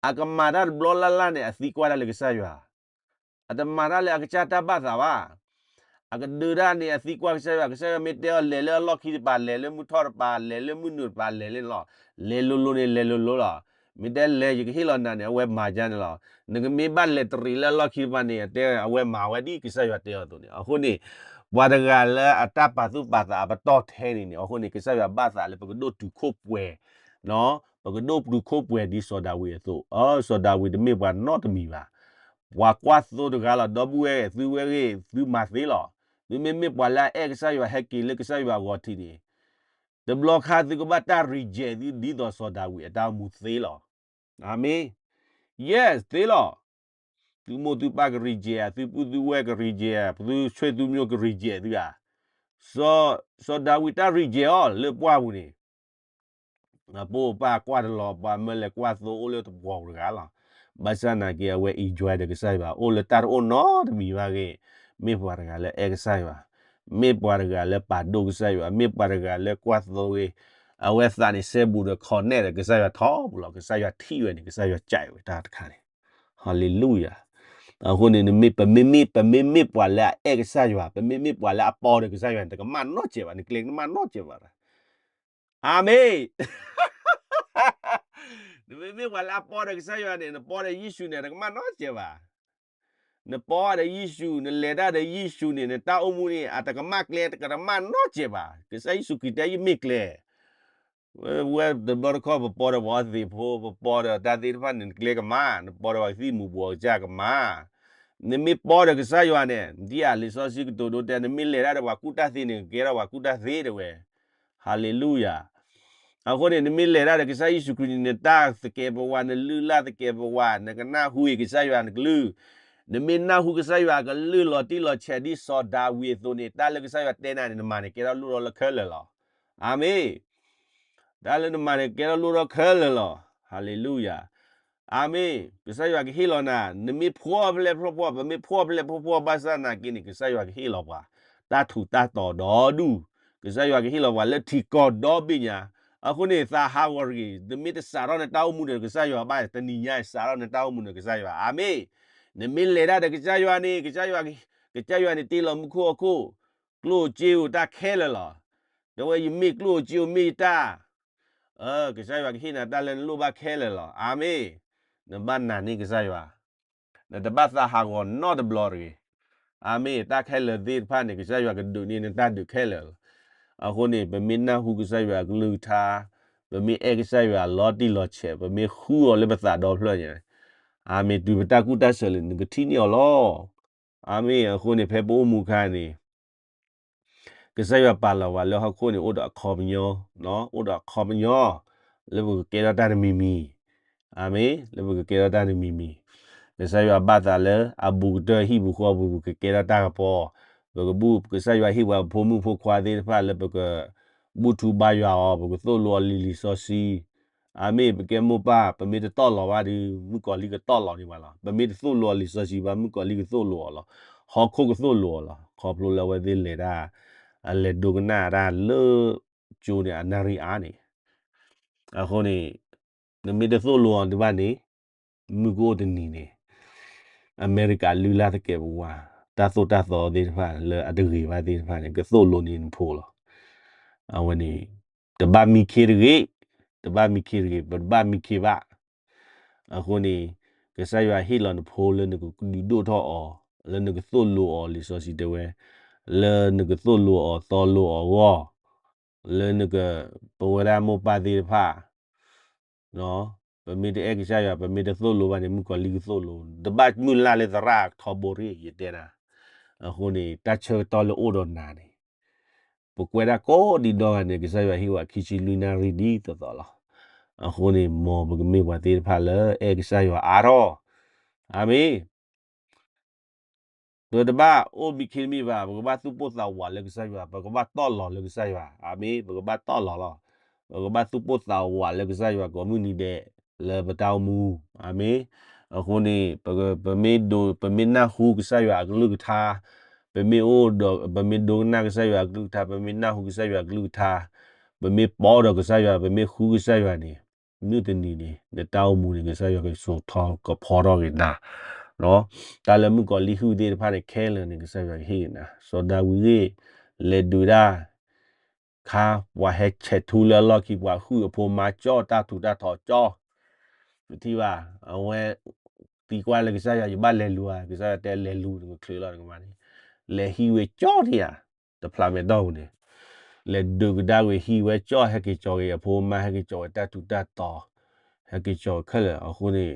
အကမၤတၢ်တဘျီလၢ်လၢ်န့ၣ် အသံကွၢ်တၢ်လၢကစၢ်ယွၤ အတမၤတၢ်လၢအကစၢ်တၢ်ဘၣ်သးဘၣ်. အကဒုးတၢ်န့ၣ် အသံကွၢ်ကစၢ်ယွၤ, ကစၢ်ယွၤမ့ၢ်တဲအီၤလဲၤလၢအလီၢ်ခံတပၤ, လဲၤလၢမုၢ်ထီၣ်တပၤ, လဲၤလၢမုၢ်နုာ်တပၤ, လဲၤလၢလီၤ. လဲၤလိၤလိၤန့ၣ် လဲၤလိၤလိၤလီၤ. မ့ၢ်တဲလဲၤယကဟ့ၣ်လီၤနၤန့ၣ် အဝဲမၤယါန့ၣ်လီၤ. နကမ့ၢ်ဘၣ်လဲၤတရံးလၢအလီၢ်ခံတပၤန့ၣ် အတဲအဝဲမၤဝဲဒ်ကစၢ်ယွၤတဲအီၤအသိးန့ၣ်. အဃိန့ၣ် ပှၤတဂၤလၢအတၢ်ပာ်သူၣ်ပာ်သးအပတီၢ်ထဲန့ၣ်န့ၣ် အဃိန့ၣ် ကစၢ်ယွၤဘၣ်သးလၢပကဒိၣ်တုာ်ခိၣ်ပှဲၤ ပကဒိၣ်တုာ်ခိၣ်ပှဲၤဒ်စီၤဒၤဝံးအသိး. အၢ စီၤဒၤဝံးတမ့ၢ်ပှၤနီတမံၤဘၣ်. ပှၤကွၢ်သိတဂၤလီၤ ဒီပုၢ်ဝဲၢ်, သုဝဲဂ့ၤ သုမၤသ့လီၤ. သုမ့မ့ၢ်ပှၤလၢအအဲၣ်ကစၢ်ယွၤ ဟဲက့ၤလၢကစၢ်ယွၤအဂီၤထံးန့ၣ် တဘျီခါသုကဘၣ်တၢ် reject သု ဒ်သိးစီၤဒၤဝံးအတၢ်အိၣ်မူသ့လီၤ. အၤမ့ၣ်. Yes သ့လီၤ. သုမိၢ်သုပၢ်က reject ဧါ, သုပုၢ်သုဝဲၢ်က reject ဧါ, သုဆွေသုမျိုးက reject သုဧါ. စီၤဒၤဝံးတၢ် reject အီၤလၢပှၢ်ပူၤန့ၣ် အပိာ်အပၢ်ကွၢ်တလီၤ, ပှၤမၢလဲၤကွၢ်သိအိၣ်လၢတပှီၤပူၤတဂၤလီၤ. ဘၣ်ဆၣ်နာ်က့ အဝဲ enjoy ဒီးကစၢ်ယွၤ အိၣ်လၢတၢ်တအိၣ်နီတမံၤဘၣ်ဂ့ၤ, မ့ၢ်ပှၤတဂၤလၢအဲၣ်ကစၢ်ယွၤ, မ့ၢ်ပှၤတဂၤလၢပာ်ဒိၣ်ကစၢ်ယွၤ, မ့ၢ်ပှၤတဂၤလၢကွၢ်သိဂ့ၤ, အဝဲသးန့ၣ်စဲဘူးဒီး connect ဒီးကစၢ်ယွၤထီဘိလီၤ. ကစၢ်ယွၤထံၣ်ဝဲန့ၣ် ကစၢ်ယွၤကၠဲးဝဲတၢ်တခါန့ၣ်. Hallelujah. အဃိန့ၣ် ပမ့မ့ၢ်, ပမ့မ့ၢ်ပှၤလၢအအဲၣ်ကစၢ်ယွၤ, ပမ့မ့ၢ်ပှၤလၢအပီဒီးကစၢ်ယွၤန့ၣ် တကမၣ်နီတစဲးဘၣ်, နကျဲကမၣ်နီတစဲးဘၣ်. အၤမ့ၣ်. နမ့မ့ၢ်ပှၤလၢအပီဒီးကစၢ်ယွၤန့ၣ်, နပီဒီးယ့ၣ်ၡူးန့ၣ် တကမၣ်နီတစဲးဘၣ်. နပီဒီးယ့ၣ်ၡူး, နလဲၤတၢ်ဒီးယ့ၣ်ၡူးန့ၣ်, နတၢ်အိၣ်မူန့ၣ် အတကမၣ်ကျဲ, တကမၣ်နီတစဲးဘၣ်. ကစၢ်ယ့ၣ်ၡူးခရံာ်တဲ ယမ့ၢ်ကျဲ. ဝဲတဘျီတခီၣ် ပပီဒီးပှၤသ့ၣ်ဖိ, ပပီဒီးတၢ်သ့ၣ်တဖၣ်န့ၣ် နကျဲကမၣ်, နပီဒီးပှၤကသံၣ်မူၤဘှီးကစၢ်ကမၣ်. နမ့ၢ်ပီဒီးကစၢ်ယွၤန့ၣ်, ဒ်အလံာ်စီဆှံကတိၤဒိတဲ, နမ့ၢ်လဲၤတၢ်ဒီးပှၤကူၣ်တၢ်သ့န့ၣ် ကကဲထီၣ်ပှၤကူၣ်တၢ်သ့တဲဝဲ. Hallelujah. အဃိန့ၣ် နမ့ၢ်လဲၤတၢ်ဒီးကစၢ်ယ့ၣ်ၡူးခရံာ်န့ၣ်, နတၢ်သကဲးပဝး, နလုၢ်လၢ်သကဲးပဝး, နကနၢ်ဟူအံၤကစၢ်ယွၤအကလုၢ်, နမ့ၢ်နၢ်ဟူကစၢ်ယွၤအကလုၢ်လီၤတံၢ်လီၤဆဲးဒ်စီၤဒၤဝံးအသိးန့ၣ်, တၢ်လၢကစၢ်ယွၤတဲနၤန့ၣ် နမၤန့ၣ် ကဲထီၣ်လိၣ်ထီၣ်လၢခဲလၢာ်လီၤ. အၤမ့ၣ်. တၢ်လၢနမၤန့ၣ် ကဲထီၣ်လိၣ်ထီၣ်ခဲလၢာ်လီၤ. Hallelujah. အၤမ့ၣ်. ကစၢ်ယွၤကဟ့ၣ်လီၤနၤ, နမ့ၢ်ဖှီၣ်ဖျဲၣ်ဖှီၣ်ဖှီၣ်, ပမ့ၢ်ဖှီၣ်ဖျဲၣ်ဖှီၣ်ဖှီၣ်ဘၣ်ဆၣ်နာ်က့န့ၣ် ကစၢ်ယွၤကဟ့ၣ်လီၤပှၤ. တၢ်ထူးတၢ်တီၤဒီဒူၣ်, ကစၢ်ယွၤကဟ့ၣ်လီၤပှၤလၢထံကီၢ်ဒီဘ့ၣ်ညါ, အဃိန့ၣ် သးဟးဂီၤတဂ့ၤ, နမ့ၢ်တစးထီၣ်နတၢ်အိၣ်မူဒီးကစၢ်ယွၤဘၣ် တနံၤညါ စးထီၣ်နတၢ်အိၣ်မူဒီးကစၢ်ယွၤ, အၤမ့ၣ်, နမ့ၢ်လဲၤတၢ်ဒီးကစၢ်ယွၤန့ၣ် ကစၢ်ယွၤ, ကစၢ်ယွၤန့ၣ်တ့လီၤမူခိၣ်ဟီၣ်ခိၣ်, ကျိၣ်စ့ဧိၤတၢ်ခဲလၢာ်လီၤ, တဲဝဲယမ့ၢ်ကျိၣ်စ့ဧိၤမ့ၢ်ယတၢ် ကစၢ်ယွၤကဟ့ၣ်နၤတၢ်လၢနလိၣ်ဘၣ်ခဲလၢာ်လီၤ. အၤမ့ၣ်, နဘၣ်နာ်န့ၢ်ကစၢ်ယွၤ, နတဘၣ်သးဟးဂီၤနီတဘျီတဂ့ၤ. အၤမ့ၣ်, တၢ်ခဲလၢာ်သ့ၣ်တဖၣ်န့ၣ် ကစၢ်ယွၤကဒုးန့ၢ်နတၢ်ဒုးခဲလၢာ်လီၤ. အဃိန့ၣ် ပမ့ၢ်နၢ်ဟူကစၢ်ယွၤအကလုၢ်ကထါ, ပမ့ၢ်အဲၣ်ကစၢ်ယွၤလီၤတံၢ်လီၤဆဲး, ပမ့ၢ်ဃုအီၤလၢပသးဒီဖျၢၣ်ညါ, အၤမ့ၣ်, တုၤပတၢ်ကူၣ်တၢ်ဆၢလံ နကထံၣ်န့ၢ်အီၤလီၤ. အၤမ့ၣ်, အဃိန့ၣ် ဖဲပအိၣ်မူအခါန့ၣ် ကစၢ်ယွၤပာ်လီၤဝဲလၢဟီၣ်ခိၣ်န့ၣ် အိၣ်ဒီးအခီပညီ, အိၣ်ဒီးအခီပညီ, လၢပကကဲထီၣ်တၢ်တမံၤမံၤ, အၤမ့ၣ်, လၢပကကဲထီၣ်တၢ်တမံၤမံၤ, ကစၢ်ယွၤဘၣ်သးလၢအဘူးကတၢၢ်ဟံၣ်ပူၤဃီပူၤ ပကကဲထီၣ်တၢ်ကပီၤ, ပကဘူၣ်, ကစၢ်ယွၤဟ့ၣ်ပှၤဖိမုၣ်ဖိခွါသ့ၣ်တဖၣ်လၢပက ဘူၣ်ထူဘါယွၤအီၤ, ပကသိၣ်လိအီၤလံာ်လံာ်စီဆှံ, အၤမ့ၣ်, ပကဲမိၢ်ပၢ် ပမ့ၢ်တတီၢ်လီၤဘၣ်ဒီး မုၣ်ကီၤလံၢ်ကတီၢ်လီၤန့ၢ်ပှၤလီၤ. ပမ့ၢ်တသိၣ်လိအီၤလံာ်စီဆှံဘၣ် မုၣ်ကီၤလံၢ်ကသိၣ်လိအီၤလီၤ. ဟီၣ်ခိၣ်ကသိၣ်လိအီၤလီၤ. ခီဖျိလၢအဝဲသ့ၣ်လဲၤတၢ်, အလဲၤဒိကနၣ်တၢ်လၢကၠိန့ၣ် အနၣ်ရံၣ်အါန့ၣ်, အဃိန့ၣ် နမ့ၢ်တသိၣ်လိအီၤဒံးဘၣ်န့ၣ်, မုၢ်ကအိၣ်တနံၤန့ၣ် အမဲရကၤလုၢ်လၢ်သကဲးပဝး, တၢ်သိၣ်တၢ်သီသ့ၣ်တဖၣ်လၢအတဂ့ၤဘၣ်သ့ၣ်တဖၣ်န့ၣ် ကသိၣ်လိန့ၢ်နဖိလီၤ. အဝဲန့ၣ် တဘၣ်မံခ့တဂ့ၤ, တဘၣ်မံခ့တဂ့ၤ, ပတဘၣ်မံခ့ဘၣ်. အဃိန့ၣ် ကစၢ်ယွၤဟ့ၣ်လီၤနဖိလၢနကဒုးဒိၣ်ထီၣ်အီၤ, လၢနကသိၣ်လိအီၤလံာ်စီဆှံတဲဝဲ, လၢနကသိၣ်လိအီၤသီလိအီၤအဂီၢ်, လၢနက, ပဝဲဒၣ်မိၢ်ပၢ်သ့ၣ်တဖၣ် ပမ့ၢ်တအဲၣ်ကစၢ်ယွၤ ပမ့ၢ်တသိၣ်လိဘၣ်န့ၣ် မုၣ်ကီၤလံၢ်ကသိၣ်လိ, တဘၣ်မုၢ်လၢ်လၢသရၣ်ထီဘိရ့ၣ် ယတဲနၤ. အဃိန့ၣ် တၢ်ဆၢကတီၢ်လၢအိၣ်ဒီးနၤန့ၣ် ပကွဲးဒၣ်ကိးဒံးဒီဂၤန့ၣ် ကစၢ်ယွၤဟ့ၣ်ဝဲခံဆံလွံၢ်နၣ်ရံၣ်ဒ်သိးသိးလီၤ. အဃိန့ၣ် မ်ပကမ့ၢ်ပှၤသ့ၣ်တဖၣ်လၢအဲၣ်ကစၢ်ယွၤအါထီၣ်, အၤမ့ၣ်. ပတဘၣ်အိၣ်မံခ့တမံၤဘၣ်, ပကဘၣ်သူၣ်ပိၢ်သးဝးလၢကစၢ်ယွၤ, ပကဘၣ်တီၢ်လီၤလၢကစၢ်ယွၤ, အၤမ့ၣ်, ပကဘၣ်တီၢ်လီၤလီၤ. ပကဘၣ်သူၣ်ပိၢ်သးဝးလၢကစၢ်ယွၤကိးမုၢ်နံၤဒဲး လၢပတၢ်အိၣ်မူ, အၤမ့ၣ်. အဃိန့ၣ် ပမ့ၢ်ဒိး, ပမ့ၢ်နၢ်ဟူကစၢ်ယွၤအကလုၢ်ကထါ, ပမ့ၢ်အိၣ်ဒီး, ပမ့ၢ်ဒိကနၣ်ကစၢ်ယွၤအကလုၢ်ကထါ, ပမ့ၢ်နၢ်ဟူကစၢ်ယွၤအကလုၢ်ကထါ, ပမ့ၢ်ပိာ်ဒီးကစၢ်ယွၤ, ပမ့ၢ်ဃုကစၢ်ယွၤန့ၣ်, မုၢ်တနံၤန့ၣ် နတၢ်အိၣ်မူန့ၣ် ကစၢ်ယွၤကစိာ်ထီကဖီထီၣ်က့ၤနၤ, တၢ်လၢမုၣ်ကီၤလံၢ်ဟုၣ်သ့ၣ်တဖၣ်န့ၣ် ခဲလၢာ်န့ၣ် ကစၢ်ယွၤကဟ့ၣ်က့ၤနၤ, စီၤဒၤဝံးဂ့ၢ်, လဲၤဒုးတၢ် ခါ, ပှၤဟဲဆဲးထူလၢအလီၢ်ခံ ပှၤဟုၣ်အဖိမါကၠီ တၢ်ထူးတၢ်တီၤကၠီ, ပထံၣ်ဘၣ်, အဝဲသံကွၢ်လၢကစၢ်ယွၤ ယဘၣ်လဲၤလူၤဧါ, ကစၢ်ယွၤတဲလဲၤလူၤ နကချုးလီၤနကမၤန့ၣ်, လဲၤဟံးဝဲကၠီန့ၣ်ဧါ, တဖျးမဲာ်တီၢ်ပူၤန့ၣ်, လဲၤဒုးကဒါဝဲဟံးဝဲကၠီ ဟဲက့ၤကၠီက့ၤအဖိမါ ဟဲက့ၤကၠီဝဲတၢ်ထူးတၢ်တီၤ, ဟဲက့ၤကၠီခဲလၢာ် အဃိန့ၣ်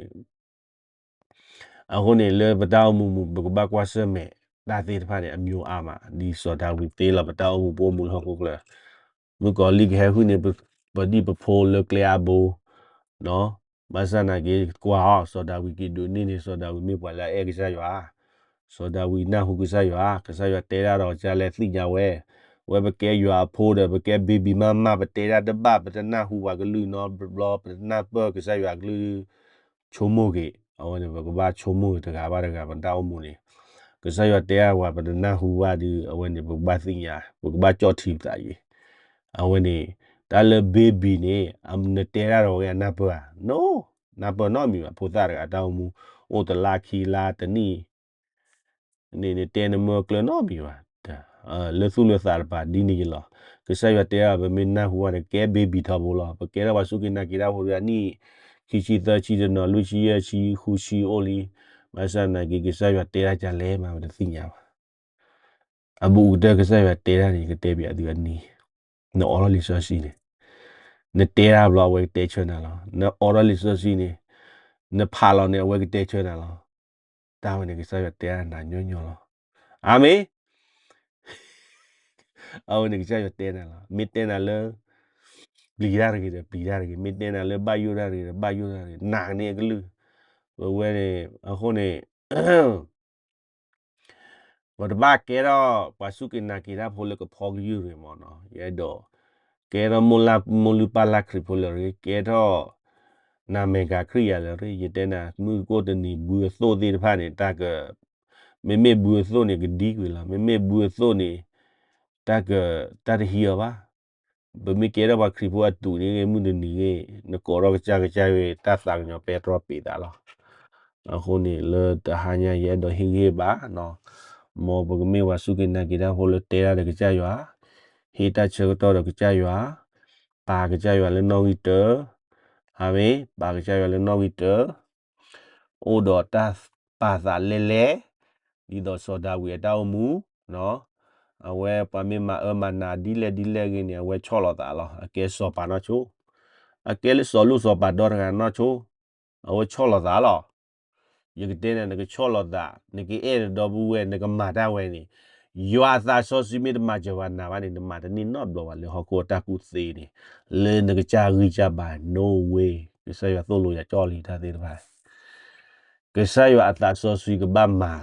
အဃိန့ၣ် လၢပတၢ်အိၣ်မူပူၤ ပကဘၣ်ကွၢ်ဆၢၣ်မဲာ်တၢ်သ့ၣ်တဖၣ်န့ၣ် အမျိုးအါမး ဒ်စီၤဒၤဝံးသ့လီၤ ပတၢ်အိၣ်မူပအိၣ်မူလၢဟီၣ်ခိၣ်ချၢ, မုၣ်ကီၤလံၢ်ကဟဲဟုၣ်န့ၢ် ပဒံၣ်ပဖိလၢကျဲအါဘိ, ဘၣ်ဆၣ်နာ်က့ ကွၢ်အီၤ စီၤဒၤဝံးက့ၤဒုးန့ၢ်န့ၣ် စီၤဒၤဝံးမ့ၢ်ပှၤလၢအအဲၣ်ကစၢ်ယွၤ, စီၤဒၤဝံးနၢ်ဟူကစၢ်ယွၤ, ကစၢ်ယွၤတဲတၢ်ဒီးကစၢ်လဲၤသ့ၣ်ညါဝဲ, ဝဲပကဲယွၤအဖိဒီး ပကဲ baby မးမး ပတဲတၢ်တဘၣ် ပတနၢ်ဟူပှၤကလုၢ်နီတဘျီ ပတနၢ်ပၢၢ်ကစၢ်ယွၤအကလုၢ် ဆိကမိၣ်က့ၤ, အဝဲန့ၣ် ပကဘၣ်ဆိကမိၣ်က့ၤတဂၤဘၣ်တဂၤ ပတၢ်အိၣ်မူန့ၣ်, ကစၢ်ယွၤတဲအါပှၤ ပတနၢ်ဟူဘၣ်ဒီး အဝဲန့ၣ် ပကဘၣ်သ့ၣ်ညါ ပကဘၣ်ကၠီၣ်ထံပသးအံၤ, အဝဲန့ၣ် တၢ်လၢ baby န့ၣ် နတဲတၢ်ဒီးဝဲအနၢ်ပၢၢ်ဧါ, no, နၢ်ပၢၢ်နီတမံၤဘၣ်, ဖိသၣ်တဂၤတၢ်အိၣ်မူ အိၣ်တလါခံလါတနံၣ် န့ၣ် နတဲနမၢကျၢၤနီတမံၤဘၣ်, လၢသူၣ်လၢသးတပၤဒ်န့ၣ်ယလီၤ, ကစၢ်ယွၤတဲအါ ပမ့ၢ်နၢ်ဟူဘၣ်န့ၣ် ကဲ baby ထီဘိလီၤ, ပကဲထီၣ်ပှၤစူၢ်က့ၤနာ်က့ၤတၢ်ဖိတဂၤနံၣ် ခံဆံသၢဆံတနီၤ လွံၢ်ဆံယဲၢ်ဆံ ဃုဆံအိၣ်လံ, ဘၣ်ဆၣ်နာ်က့ ကစၢ်ယွၤတဲတၢ်ကလဲၣ်မး ပတသ့ၣ်ညါဘၣ်, အဘူးကတၢၢ်ကစၢ်ယွၤတဲတၢ်န့ၣ် ကတဲဘၣ်အသုအနံၤ, နအိးထီၣ်လံာ်စီဆှံန့ၣ်, နတဲတၢ်ဘျီအဝဲကတဲဆၢနၤလီၤ, နအိးထီၣ်လံာ်စီဆှံန့ၣ်, နဖးလီၤန့ၣ် အဝဲကတဲဆၢနၤလီၤ, တၢ်ဝဲန့ၣ် ကစၢ်ယွၤတဲတၢ်နၤညီညီလီၤ, အၤမ့ၣ်, အဝဲန့ၣ် ကစၢ်ယွၤတဲနၤလီၤ, မ့ၢ်တဲနၤလၢ ပျံၤတၢ်တဂ့ၤဒီး ပျံၤတၢ်တဂ့ၤ, မ့ၢ်တဲနၤလၢဘၣ်ယိၣ်တၢ်တဂ့ၤဒီး ဘၣ်ယိၣ်တၢ်တဂ့ၤ, နာ်န့ၢ်အကလုၢ်, ပဝဲန့ၣ် အဃိန့ၣ် ပတဘၣ်ကဲထီၣ်ပှၤစူၢ်က့ၤနာ်က့ၤတၢ်ဖိလၢကဖီကယုၢ်တဂ့ၤမးနီၤ, ယအဲၣ်ဒိး ကဲထီၣ်မိၢ်လုၢ်ပၢ်လၢ်ခရံာ်ဖိလၢတဂ့ၤ, ကဲထီၣ် နမဲာ်ကၤခရံာ်ယၤလၢတဂ့ၤ, ယတဲနၤ မုၢ်ကအိၣ်တနံၤဘုအသိၣ်သ့ၣ်တဖၣ်န့ၣ် တၢ်က မ့မ့ၢ်ဘုအသိၣ်န့ၣ် ကဒံကွံာ်လီၤ, မ့မ့ၢ်ဘုအသိၣ်န့ၣ် တၢ်က, တၢ်တဟံးအီၤဘၣ်. ပမ့ၢ်ကဲထီၣ်ပှၤခရံာ်ဖိအတူးန့ၣ်ဂ့ၤ မုၢ်တနံၤဂ့ၤ နကိးထီၣ်ကစၢ်ကစၢ်ဂ့ၤ တၢ်သးကညီၤပဲတြီပ့ၤသးလီၤ. အဃိန့ၣ် လၢတဟါညါယအဲၣ်ဒိးဟ့ၣ်ဂံၢ်ဟ့ၣ်ဘါ, မ်ပကမ့ၢ်ပှၤစူၢ်က့ၤနာ်က့ၤတၢ်ဖိလၢတဲတၢ်ဒီးကစၢ်ယွၤ, ဟ့ၣ်တၢ်ဆၢကတီၢ်ဒီးကစၢ်ယွၤ, ပာ်ကစၢ်ယွၤလၢနီၣ်ဂံၢ်တၢ, အၤမ့ၣ်, ပာ်ကစၢ်ယွၤလၢနီၣ်ဂံၢ်တၢ အိၣ်ဒီးတၢ်ပာ်သးလဲလဲ, ဒ်သိးစီၤဒၤဝံးအတၢ်အိၣ်မူ, အဝဲပှၤမ့ၢ်မၤအၢမၤနးဒ်လဲၣ်ဒ်လဲၣ်ဂ့ၤန့ၣ် အဝဲဆီၣ်လီၤသးလီၤ. အကဲစီၤပၤနီၢ်ဆိ, အကဲလၢစီၤလိၣ်စီၤပၤဒီတဂၤနီၢ်ဆိ, အဝဲဆီၣ်လီၤသးလီၤ. ယကတဲန့ၣ် နကဆီၣ်လီၤသး, နကအဲၣ်နဒီပုၢ်ဝဲၢ် နကမၤတၢ်ဝဲန့ၣ်, ယွၤအသးစီဆှံမ့ၢ်တမၤစၢၤပှၤနၤဘၣ်န့ၣ် နမၤတန့ၢ်နီတဘျီဘၣ်လၢဟီၣ်ခိၣ်အတၢ်ကူၣ်သ့န့ၣ်, လၢနကစၢ်ဂံၢ်စၢ်ဘါ no way. ကစၢ်ယွၤသိၣ်လိယၤကၠီၣ်လံတၢ်သ့ၣ်တဖၣ်, ကစၢ်ယွၤအသးစီဆှံကဘၣ်မၤ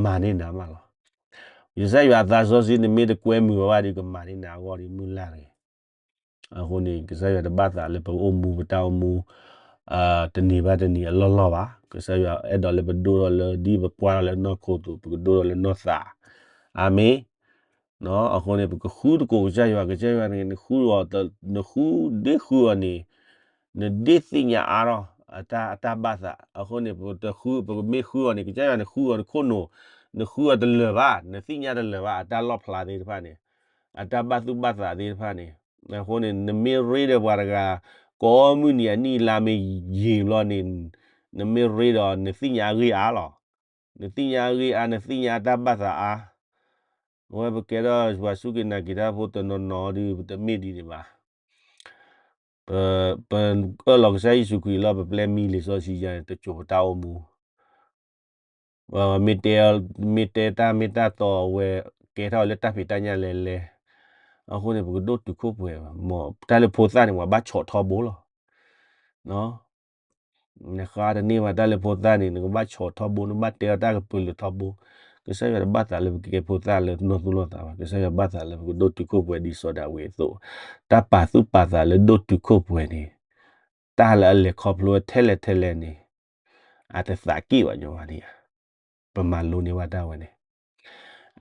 မၤန့ၢ်နၤမးလီၤ. ကစၢ်ယွၤအသးစီဆှံ နမ့ၢ်တကွဲမုာ်ဝဲဘၣ်ဒီး ကမၤန့ၢ်နၤအဂီၢ်ဒီးမုၢ်လၢ်တဂ့ၤ. အဃိန့ၣ် ကစၢ်ယွၤတဘၣ်သးလၢပအိၣ်မူပတၢ်အိၣ်မူ တနံၤဘၣ်တနံၤအလီၢ်လီၢ်ဘၣ်. ကစၢ်ယွၤအဲၣ်ဒိးလၢပဒိၣ်ထီၣ်လၢ ဒ်ပကွၢ်ထီၣ်လၢနီၢ်ခိအသိး ပကဒိၣ်ထီၣ်လၢနီၢ်သး, အၤမ့ၣ်. အဃိန့ၣ် ပကဃုသကိးကစၢ်ယွၤ, ကစၢ်ယွၤန့ၣ် နဃုအီၤ, နဃုဒ့ဃုအီၤန့ၣ် နဒ့သ့ၣ်ညါအါထီၣ် အတၢ်ဘၣ်သး. အဃိန့ၣ် ပတဃု, ပမ့ၢ်ဃုအီၤန့ၣ် ကစၢ်ယွၤန့ၣ် ဃုအီၤတခိၣ်နူာ်, နဃုအီၤတလၢာ်ဘၣ်, နသ့ၣ်ညါတလၢာ်ဘၣ် အတၢ်လီၣ်ဖျါသ့ၣ်တဖၣ်န့ၣ်, အတၢ်ဘၣ်သူၣ်ဘၣ်သးသ့ၣ်တဖၣ်န့ၣ်. အဃိန့ၣ် နမ့ၢ်ရ့ဒီးပှၤတဂၤ ကိးမုၢ်နံၤအနံၣ်လါမ့ၢ်ယံာ်ဘျီန့ၣ်, နမ့ၢ်ရ့ဒီး နသ့ၣ်ညါအဂ့ၢ်အါလီၤ. နသ့ၣ်ညါအဂ့ၢ်အါ, နသ့ၣ်ညါအတၢ်ဘၣ်သးအါ. အဝဲပကဲထီၣ်ပှၤစူၢ်က့ၤနာ်က့ၤတၢ်ဖိတနီၤနီၤဒီး ပတမ့ၢ်ဒ်န့ၣ်ဘၣ်. ပ, ပအၢၣ်လီၤကစၢ်ယ့ၣ်ၡူးခရံာ်လၢပပျဲၢ်မံလံာ်စီဆှံယါန့ၣ် တစိၤပတၢ်အိၣ်မူ, မ့ၢ်တဲ, မ့ၢ်တဲတၢ်မ့ၢ်တၢ်တီအဝဲ ကဲထီၣ်လၢတၢ်ဖံးတၢ်ညၣ်လဲၤလဲၤ. အဃိန့ၣ် ပကဒိၣ်တုာ်ခိၣ်ပှဲၤဘၣ်, တၢ်လၢဖိသၣ်န့ၣ် ပှၤဘၣ်ဆီၣ်ထီဘိလီၤ. နဃါတန့ၢ်ဘၣ် တၢ်လၢဖိသၣ်န့ၣ် နကဘၣ်ဆီၣ်ထီဘိ, နဘၣ်တဲအီၤတၢ်ကပုာ်လုးထီဘိ. ကစၢ်ယွၤတဘၣ်သးလၢပကကဲဖိသၣ်လၢနီၢ်သူၣ်နီၢ်သးဘၣ်. ကစၢ်ယွၤဘၣ်သးလၢပကဒိၣ်တုာ်ခိၣ်ပှဲၤဒ်စီၤဒၤဝံးအသိး, တၢ်ပာ်သူၣ်ပာ်သးလၢဒိၣ်တုာ်ခိၣ်ပှဲၤန့ၣ်, တၢ်လၢအလဲၤခီဖျိထဲလဲၣ်ထဲလဲၣ်န့ၣ်, အတသးက့ၣ်ဘၣ်ညီဘၣ်န့ၣ်ဧါ. ပမၤလိန့ၢ်ဘၣ်တၢ်ဝဲန့ၣ်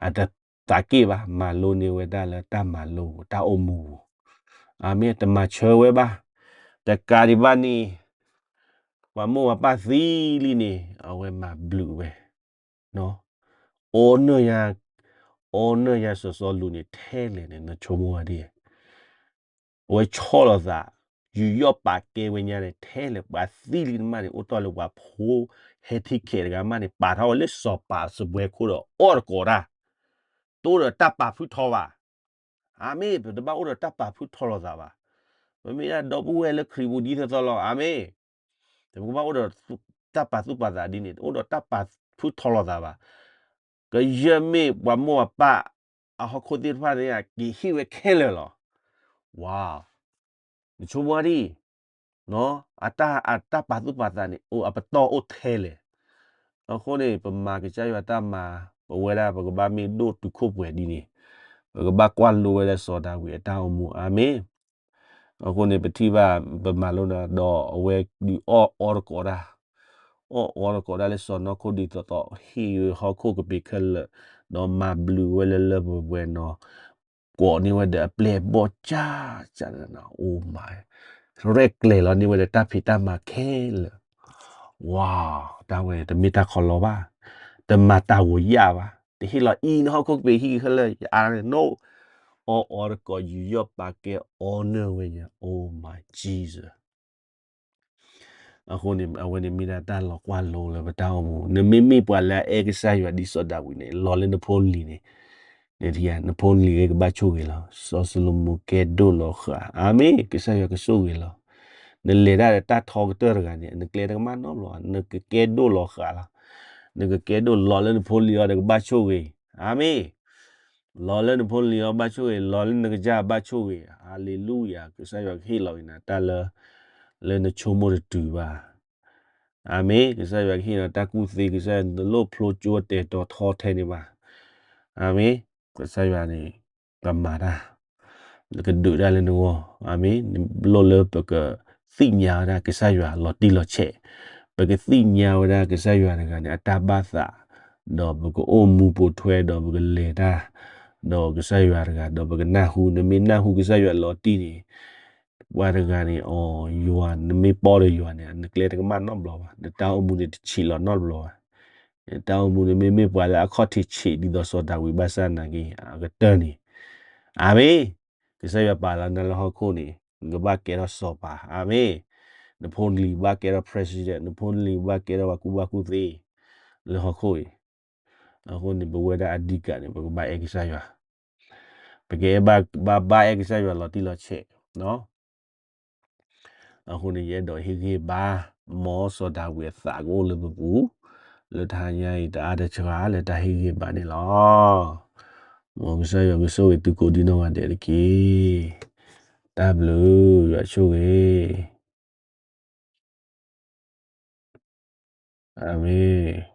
အတသးက့ၣ်ဘၣ်, မၤလိန့ၢ်ဝဲဒၣ်လၢတၢ်မၤလိပူၤ တၢ်အိၣ်မူပူၤ. အၤမ့ၣ်, တမၤဆၢဝဲဘၣ်. တကးဒံးဘၣ်န့ၣ်, ပှၤမိၢ်ပၢ်သံလံန့ၣ် အဝဲမၤဘျုးဝဲ, အီနၢၣ်ယၤ, အီနၢၣ်ယၤစီၤစီလူးန့ၣ် ထဲလဲၣ်န့ၣ် နဆိကမိၣ်ဝဲဒ် အဝဲဆီၣ်လီၤသး, ယူးယီၣ်ပာ်ကဲဝဲညါန့ၣ် ထဲလဲၣ် ပှၤသံလံတမးန့ၣ် အိၣ်တ့ၢ်လၢပှၤဖိဟဲထံၣ်ခဲးတဂၤမးန့ၣ် ပာ်ထီၣ်ဝဲလၢစီၤပၤစပွဲခိၣ်ဒီးအီၣ်တကိးတၢ်, တအိၣ်ဒီးတၢ်ပာ်ဖုၣ်ထီဘၣ်. အၤမ့ၣ်, ပတဘၣ်အိၣ်ဒီးတၢ်ပာ်ဖုၣ်ထီလိာ်သးဘၣ်. ပမ့ၢ်ဒၣ်ဒီပုၢ်ဝဲၢ်လၢခရံာ်ပူၤဒ်သိးသိးလီၤ. အၤမ့ၣ်. ပကဘၣ်အိၣ်ဒီးတၢ်ပာ်သူၣ်ပာ်သးဒ်န့ၣ် တအိၣ်ဒီးတၢ်ပာ်ဖုၣ်ထီလိာ်သးဘၣ်. ကယဲၢ်မ့ၢ်ပှၤမိၢ်ပၢ်အဟီၣ်ခိၣ်သ့ၣ်တဖၣ်န့ၣ် က့ၤဟ့ၣ်ဝဲခဲလၢာ်လီၤ. ဝါ, နဆိကမိၣ်ဒ် အတၢ်, အတၢ်ပာ်သူၣ်ပာ်သးန့ၣ် အိၣ်အပတီၢ်အိၣ်ထဲလဲၣ်. အဃိန့ၣ် ပမၤကစၢ်ယွၤတၢ်မၤ, ပဝဲဒၣ်ပကဘၣ်မ့ၢ်ဒိၣ်တုာ်ခိၣ်ပှဲၤဒ်န့ၣ်, ပကဘၣ်ကွၢ်လိဝဲဒၣ်စီၤဒၤဝံးအတၢ်အိၣ်မူ. အၤမ့ၣ်. အဃိန့ၣ် ပထံၣ်ဘၣ် ပမၤလိန့ၣ်ဒီး အဝဲဒုးအီၣ်အီတကိးတၢ်, အီၣ်အီတကိးတၢ်လၢစီၤနီၢ်ခိၣ်ဒ်သိးသိး ဟ့ၣ်ဝဲဟီၣ်ခိၣ်ကပ့ၤခဲလၢာ်, ဒီးမၤဘျုးဝဲလၢလၢပှဲၤပှဲၤနီၤ, ကိးန့ၢ်ဝဲဒီးအပျဲၢ်အဘီၣ်ကၢ်ကၢ်န့ၣ် အိၣ်မး, ရဲၣ်ကျဲၤလီၤန့ၢ်ဝဲဒီးတၢ်ဖံးတၢ်မၤခဲလၢာ်. ဝါ, တၢ်ဝဲတမ့ၢ်တၢ်ခီလီဘၣ်, တမၤတၢ်ဂီၤယၣ်ဘၣ်, တဟ့ၣ်လီၤအံၤနဟီၣ်ခိၣ်ကပ့ၤဟံၣ်ခဲလၢာ် ယအါန့ၣ်, အီၣ်အီတကိး ယူးယီၣ်ပာ်ကဲ အီနၢၣ်ဝဲညါ, Oh my Jesus. အဃိန့ၣ် အဝဲန့ၣ်မ့ၢ်ဒၣ်တၢ်လီၤကွၢ်လိလၢပတၢ်အိၣ်မူ, နမ့မ့ၢ်ပှၤလၢအအဲၣ်ကစၢ်ယွၤဒ်စီၤဒၤဝံးန့ၣ် လီၤလၢနဖိလံၤန့ၣ်, နဖိလံၤဂ့ၤကဘၣ်ဆိၣ်ဂ့ၤလီၤ. စီၤၡလိၤမိၤကဲဒိၣ်လီၤဃာ်, အၤမ့ၣ်, ကစၢ်ယွၤကဆိၣ်ဂ့ၤလီၤ. နလဲၤတၢ်ဒီးတၢ်ထီကတၢၢ်တဂၤန့ၣ် နကျဲတကမၣ်နီတဘျီ, နကကဲဒိၣ်လီၤဃာ်လီၤ. နကကဲဒိၣ်လီၤလၢနဖိလံၤအီၤဒီးကဘၣ်ဆိၣ်ဂ့ၤ, အၤမ့ၣ်. လီၤလၢနဖိလံၤအီၤဘၣ်ဆိၣ်ဂ့ၤ, လီၤလၢနကစၢ်ဘၣ်ဆိၣ်ဂ့ၤ, ဟါလ့လူယၤ, ကစၢ်ယွၤကဟ့ၣ်လီၤက့ၤနၤတၢ်လၢ လၢနဆိကမိၣ်တတုၤဘၣ်. အၤမ့ၣ်, ကစၢ်ယွၤကဟ့ၣ်လီၤတၢ်ကူၣ်သ့, ကစၢ်ယွၤတလိၣ်ဖျိကၠိတဲာ်တီၤထီထဲန့ၣ်ဘၣ်. အၤမ့ၣ်, ကစၢ်ယွၤန့ၣ် ပမၤတၢ် ကဒုးတၢ်လၢနဂီၢ်, အၤမ့ၣ်, လိၣ်လၢပကသ့ၣ်ညါဝဲဒၣ်ကစၢ်ယွၤလီၤတံၢ်လီၤဆဲး, ပကသ့ၣ်ညါဝဲဒၣ်ကစၢ်ယွၤတဂၤန့ၣ် အတၢ်ဘၣ်သး, ဒီးပကအိၣ်မူပိာ်ထွဲဒီးပကလဲၤတၢ် ဒီးကစၢ်ယွၤတဂၤ ဒီးပကနၢ်ဟူ, နမ့ၢ်နၢ်ဟူကစၢ်ယွၤလီၤတံၢ်န့ၣ်, ပှၤတဂၤန့ၣ် အိ ယွၤ, နမ့ၢ်ပီၢ်ဒီးယွၤန့ၣ် နကျဲတကမၣ်နီတဘျီဘၣ်, နတၢ်အိၣ်မူန့ၣ်တဆံးလီၤနီတဘျီဘၣ်. နတၢ်အိၣ်မူန့ၣ်မ့မ့ၢ်ပှၤလၢအခီၣ်ထံးဆံးဒ်သိးစီၤဒၤဝံးဘၣ်ဆၣ်နာ်က့ အကတၢၢ်န့ၣ်, အၤမ့ၣ်, ကစၢ်ယွၤပာ်လီၤနၤလၢဟီၣ်ခိၣ်န့ၣ် နကဘၣ်ကဲထီၣ်စီၤပၤ, အၤမ့ၣ်, နဖိနလံၤကဘၣ်ကဲထီၣ် president, နဖိနလံၤကဘၣ်ကဲထီၣ်ပှၤကူၣ်ဘၣ်ကူၣ်သ့ လၢဟီၣ်ခိၣ်အံၤ. အဃိန့ၣ် ပဝဲဒၣ်အဓိကန့ၣ် ပကဘၣ်အဲၣ်ကစၢ်ယွၤ, ပကအဲၣ်ဘၣ်, ဘၣ်, ဘၣ်အဲၣ်ကစၢ်ယွၤလီၤတံၢ်လီၤဆဲး, အဃိန့ၣ် ယအဲၣ်ဒိးဟ့ၣ်ဂံၢ်ဘါ, မ်စီၤဒၤဝံးအသးကအိၣ်လၢပပူၤ, လၢတဟါညါအံၤ တအါတစှၤလၢတၢ်ဟ့ၣ်ဂံၢ်ဘါန့ၣ်လီၤ. မ်ကစၢ်ယွၤကဆိၣ်ဂ့ၤသုကိးဒံနီၢ်ဂၤဒဲးတက့ၢ်. တၢ်ဘျုး, ယွၤဆိၣ်ဂ့ၤ. အၤမ့ၣ်.